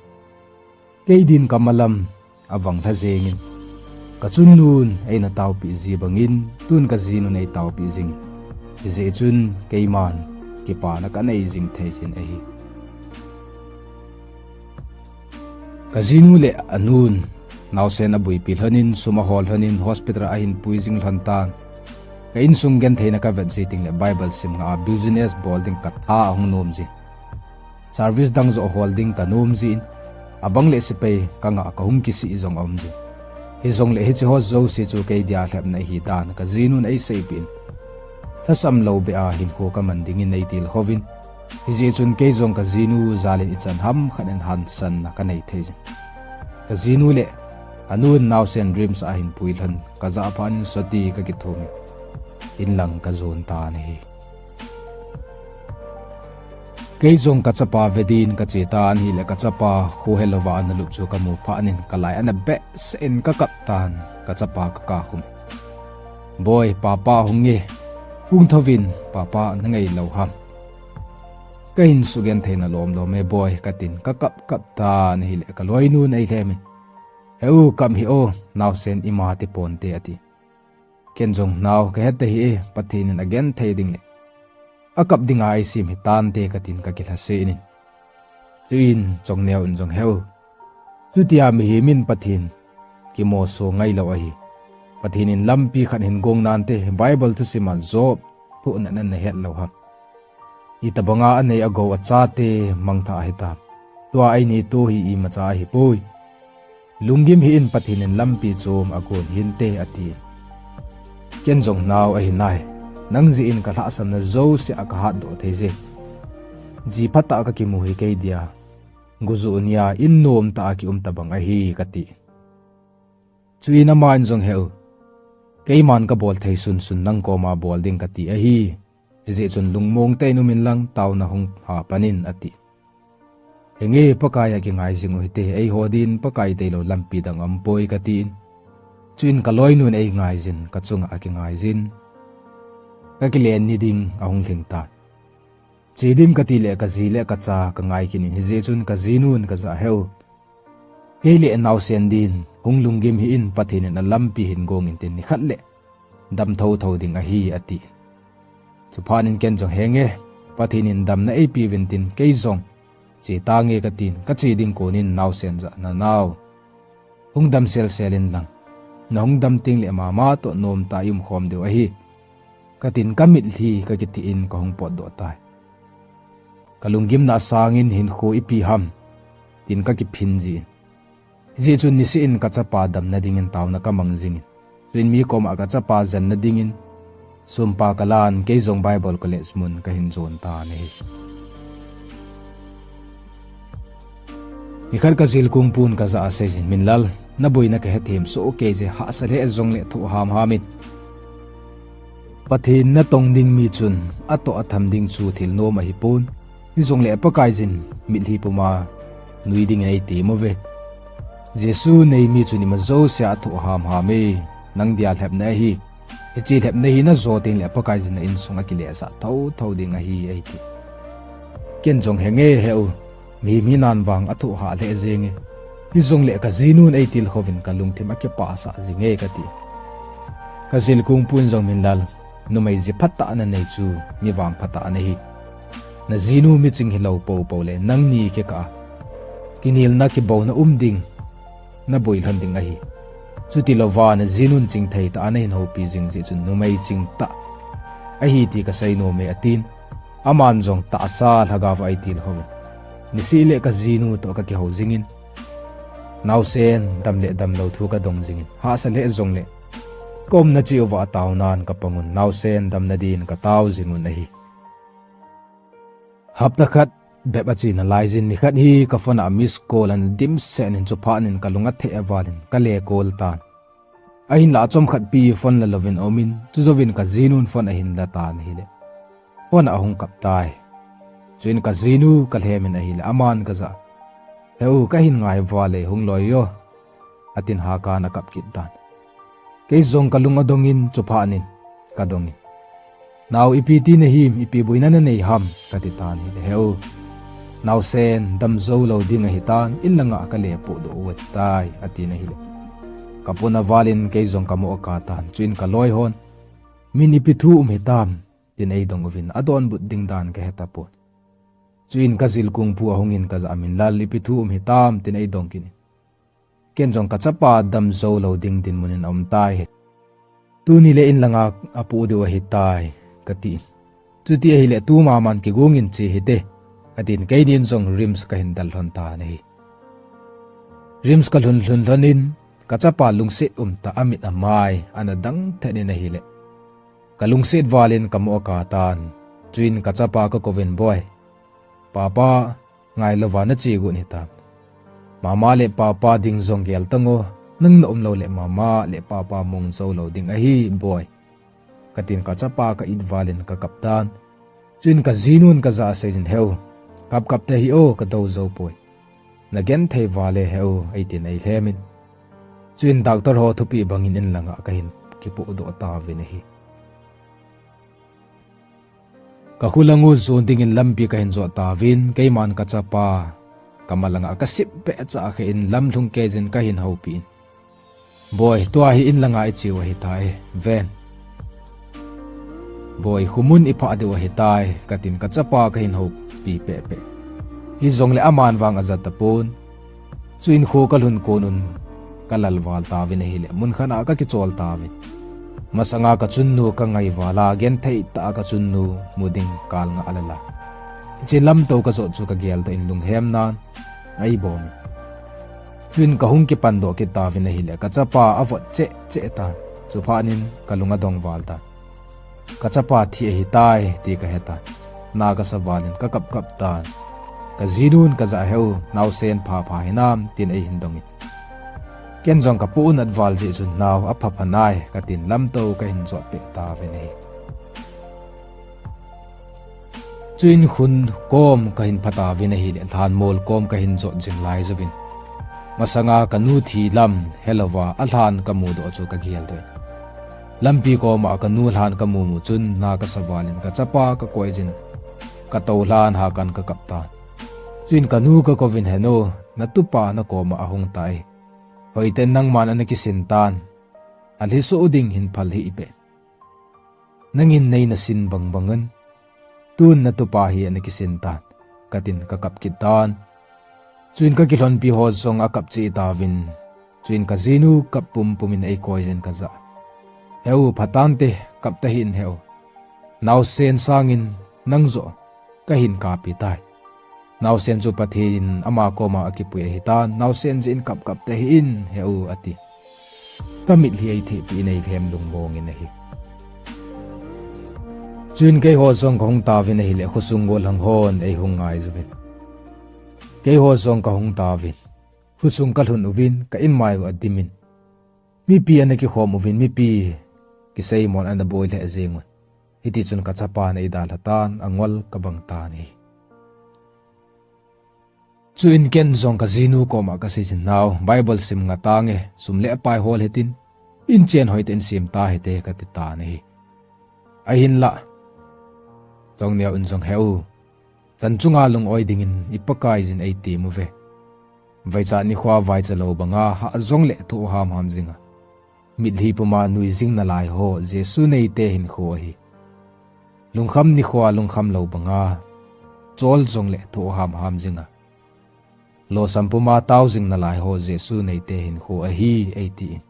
Kei din ka malam avang lha jengin, ka chunnun eina taopeh ji bangin, tun ka jinun ei taopeh jingin. Hijeh chun keiman kipana ka nei jing thei jin ahi. Ka jinu le anun naosen abuipi lhonin, sum ahol lhonin, hospital a ahin pui jing lhon tan. Ka insung gentheina ka vet ji teng le Bible sim ngah a business bol ding ka tha ahung nom jin. Service dang joh hol ding ka nom jin, abang le sepai ka ngah ka hung kisih jong aum jin. Hijongle hiche ho jouse chu kei dia lhepna ahi dan ka jinun ei seipeh in, lhasam lou beh a hinkho ka man dingin ei tilkhouvin. Hijeh chun kei jong ka jinu jalin ichan ham khat in hansanna ka nei thei jin. Ka jinu le anun naosen RIMS a ahin pui lhon ka jah phat in sotpi ka kithumin, inlang ka jon tan ahi. Kei jong ka chapa ve din ka che tan ahile, ka chapa kho helouva ana lup chu ka mu phat in ka lai ana behseh in ka kap tan, ka chapa ka kap khum. Boi, papa hung e, hung thouvin, papa na ngai lou ham. Ka hin sugenthei na lom lom e boi, katin ka kap kap tan ahile, ka loinun ei lhemin, Heu, kap hih o, naosen ima ti ponte, ati. Ken jong nao ka het ahi e, Pathen in agenthei ding le akap dinga eisem hitante, katin ka kilhase in. Chuin chongneo in jong, Heu, chutia mihem in Pathen kimoso ngailou ahi. Pathen in lampi khat hin gong nante, Bible thusim a Job thohna na het lou ham. Itobanga anei agou achate mangthah ahitam. Tua eini toh hi imacha ahipoi. Lunggim hih in, Pathen in lampi chom agon hinte, ati. Ken jong nao ahi nai. Nang jeh in ka lhahsamna jouse a ka hatdoh thei je. Ji phatah a ka kimu hi kei dia gujuh nia in nomtah a kium tobang ahi, kati. Chuin aman jong, Heu, keiman ka bol thei sunsun nang koma bol ding kati ahi. Hijeh chun lungmong tah in um inlang taona hung ha pan in, ati. Henge, Pakai a kingai jing u hite, eiho din Pakai tailou lampi dang aumpoi, katin. Chuin ka loinun ei ngaijin, ka chunga akingaijin, ka kilen ni ding ahung lhing tan. Che ding kati le ka ji le ka cha ka ngai kit in, hijeh chun ka jinun ka jah, Heu, kei le naosen din hung lunggim hih in, Pathen in alampi hin gong intin, nikhat le dam thotho ding ahi, ati. Chuphat in ken jong, Henge, Pathen in damna eipeuvin tin, kei jong che tange, katin ka che ding konin naosen jah, Nanao, hung dam selsel inlang, nahung dam teng le mama toh nomtah a i um khom diu ahi, katin ka mitlhi ka kithih in ka hung potdoh tai. Ka lunggimna asangin hinkho ipi ham, tin ka kiphin jin. Hijeh chun niseh in kachapa damna dingin taona kamang jingin, chuin mi koma kachapa jenna dingin sumpa kalan, kei jong Bible College mun kahin jon tan ahi. Nikhat kajilkung pun kajah a seijin, Minlal, naboina kahethem soh kei je, hahsa lheh jongle thoh hamham in. Pathen natong ding mi chun atoh atham ding chu thil nom ahipon. Hijongle Pakaiyin mitlhi puma nui dingin eitem uve. Jesu nei mi chun ima jousea athoh hamham e, nang dia lhepna ahi. Hiche lhepna hi najo tengle Pakaiyin na insung akilehsah thotho ding ahi, eiti. Ken jong, Henge, heu, mihem hinan vang athoh hah lheh jenge. Hijongle kajinun eitilkhouvin kalungthim akipahsah jinge, kati. Kajilkung pun jong, Minlal, numei ji phatah nanei chu mi vangphatah nahi. Najinu miching hilou poupou le nangni kikah a kinelna kibouna um ding naboi lhon ding ahi. Chutilouva najinun chingthei tah a nahin houpi jing jeh chun numei chingtah ahi ti kasei nome, atin. Aman jong tahsa lhagaova eitilkhouvin, niseh le kajinu toh kakihou jingin, naosen dam le damlou thu kadong jingin, hahsa lheh jongle kaumna cheh uva ataonan kapangun, naosen damna din katao jingun ahi. Hapta khat bep ache nalaijin nikhat hi kaphone a miss call ana dimset in, chuphat in kalung atheh valin kale call tan. Ahinlah achomkhat pi phone lalouvin aumin, chujouvin kajinun phone ahin latan ahile, phone a ahung kap tai. Chuin kajinu kalhemin ahile, aman kajah, Heu, kahin ngai vale, hung loi o, atin hakan akap kit tan. Kei jong kalung adongin chuphat in kadongin, Nao, ipi ti nahim, ipi boina nanei ham, kati tan ahile, Heu, naosen damjou lou ding ahitan, inlanga kale pohdoh u ahitai, atin ahile, kapona valin kei jong kamoh akatan, chuin kaloihon, Min, ipi thu um hitam, tin eidong uvin, adonbut ding dan kahetapon. Chuin kajilkung pu ahungin kajah a, Minlal, ipi thu um hitam, tin eidong kit in, Ken jong kachapa damjou lou ding dinmun in aumtai. Tuni le inlanga apoh diu ahitai, kati. Chuti ahile tumaman kigongin che hite, atin, keinin jong RIMS kahin del lhon tan ahi. RIMS kalhun lhun lhonin, kachapa lungset umtah a amit amai ana dang thet in ahile, kalungset valin kamoh akatan. Chuin kachapa kakouvin, Boi, papa ngailouva nache got hitam? Mama le papa ding jong gel tan o, nang naum loule mama le papa mong jou lou ding ahi, boi, katin kachapa ka-it valin kakap tan. Chuin kajinun kajah a seijin, Heu, kapkap tahih o, kadou joupoi. Nagenthei vale heu, eitin eilhemin. Chuin doctor ho thupeh bangin inlanga kahin kipohdoh tauvin ahi. Kakhu lang u jon dingin lampi kahin jot tauvin, keiman kachapa kamalanga kasip pehcha khen lamlhung keijin kahin houpin, Boi, tua hi inlanga icheu ahitai, ven. Boi, khumun iphah diu ahitai, katin kachapa kahin houpi pehpeh. Hijongle aman vang aja tapon. Chuin kho kalhun konun kalal val tauvin ahile, munkhat a kakichol tauvin. Masanga kachunnu kangai vala, genthei tah a kachunnu mu ding kalngah lala, hiche lamtou kajot chu kageldoh in lunghemnan eibomin. Chuin kahung kipandoh kit tauvin ahile, kachapa avot cheh cheh tan. Chuphatnin kalung adong val tan. Kachapa thi ahitai ti kahetan. Na kasa valin kakapkap tan. Kajinun kajah a, Heu, naosen phapha hinam, tin eihin dongin, ken jong kapohnat val jeh chun, Nao, aphapha nai, katin lamtou kahin jotpeh tauvin ahi. Chuin khun kom kahin phatauvin ahile, lhanmol kom kahin jot jing lai jouvin, masanga kanu thi lam helouva alhan kamudoh chu kageldoh in, lampi koma kanu lhan kamumu chun na kasa valin kachapa kakoijin, katou lhan hakan kakap tan. Chuin kanu kakouvin, Henu, natupa nakoma ahungtai. Hoiten nangman ana kisin tan. Alhisoh ding hin phal hih beh. Nangin neina sin bangbangin, tun natupa hi ana kisin tan, katin kakap kit tan. Chuin kakilhonpi ho jong akap cheh tauvin. Chuin kajinu kap pumpumin eikoijin kajah, Heu, phatante, kap tahih in heu. Naosen sangin nang joh kahin kapi tai. Naosen chu Pathen in ama koma akipui ahitan, naosen jeh in kapkap tahih in, he u, ati. Ka mitlhi eithehpeh in eilhem lungmong in ahi. Chuin keiho jong kahung tauvin ahile, khosung gollhang hon eihung ngai uvin. Keiho jong kahung tauvin. Khosung kalhun uvin, ka inmai u adimin. Mipi ana kikhom uvin, mipi kiseimon ana boi lheh jeng un. Hitichun kachapan eidalhatan, angol kabang tan ahi. Chuin ken jong kajinu koma kaseijin, nao, Bible sim ngatange, sum le pai hol hitin, inchen hoitah in sem tahite, kati tan ahi. Ahinlah, Jongneo in jong, he u, chan chunga lung-oi dingin i Pakaiyin eitem uve. Vaichat nikhoa vaicha lou banga hah jongle thoh hamham jinga, mitlhi puma nui jing nalai ho Jesu neite hinkho ahi. Lungkham nikhoa lungkham lou banga chol jongle thoh hamham jinga, losam puma tao jing nalai ho Jesu neite hinkho ahi, eitin.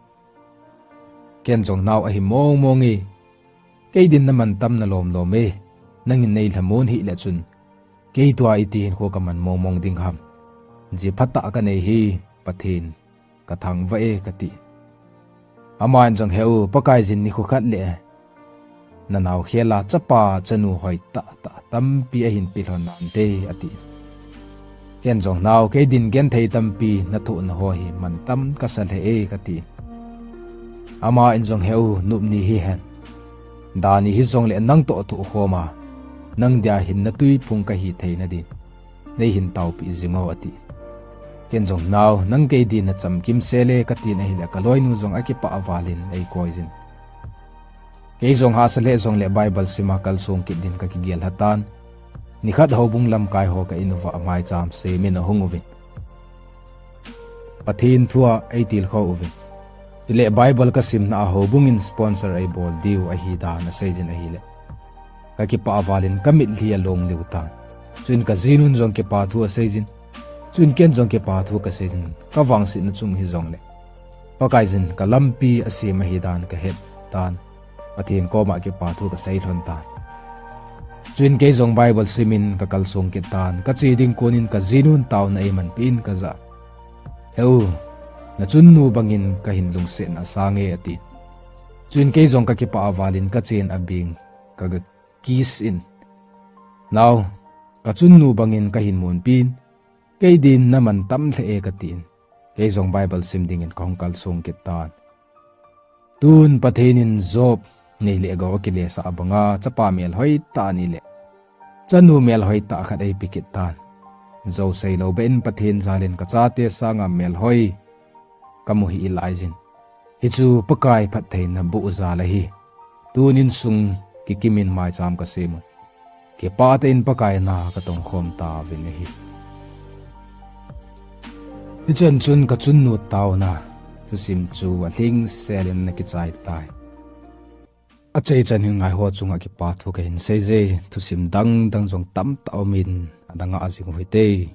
Ken jong, nao, ahi mongmong e. Kei din naman tam nalomlom e. Nangin neilhamon hih le chun, kei tua iti hinkho kaman mongmong ding ham? Jeh phatah kanei hi, Pathen kathangvah e, kati. Aman jong, he u, Pakaiyin nikho khat le nanao khela chapa chanu hoitah tah tampi ahin pelhon nante, ati. Ken jong, nao, kei din genthei tampi nathohna ho hi mantam kasa lheh e, kati. Aman jong, he u, nupni hihen, dani hijongle nang toh thohkhoma, nang dia hinna tuiphung kahi theina din neihin taopi jing o, ati. Ken jong, nao, nang kei din nachamkim sele, katin ahile kaloinu jong akipah valin eikoijin. Kei jong hahsa lheh jongle Bible sima kalsong kit din kakigel lhatan. Nikhat houbung lamkai ho ka in uva maicham semin ahung uvin, Pathen thua eitilkhou uvin. Chule Bible kasimna a houbung in sponsor eibol diu ahidan aseijin ahile, kakipah valin kamitlhi along liu tan. Chuin kajinun jong kipa thu aseijin. Chuin ken jong kipa thu kaseijin, kavangsetna chung hijongle Pakaiyin kalampi asem ahidan kahet tan. Pathen koma kipa thu kasei lhon tan. Chuin kei jong Bible simin kakalsong kit tan. Kache ding konin kajinun taona eimanpi in kajah, he u, nachunnu bangin kahin lungsetna asange, ati. Chuin kei jong kakipah valin kachen abeng kaga kiss in, nao, kachunnu bangin kahin munpin, kei din naman tam lheh e, katin. Kei jong Bible sim dingin kahung kalsong kit tan. Tun Pathen in Job neile gou akilesah banga chapa melhoitah ni le chanu melhoitah khat eipe kit tan. Jou seilou beh in Pathen jalin kachate sanga melhoi kamu hih laijin, hichu Pakai phattheina boh jal ahi. Tun insung kikimin maicham kasemun, kipah tah in Pakai na katongkhom tauvin ahi. Hichan chun kachunnu taona thusim chu alhingselin ana kichai tai. Achaichan hin ngaiho chunga kipa thu kahin seije, thusim dangdang jong tamtah umin, ana ngah jing uhite.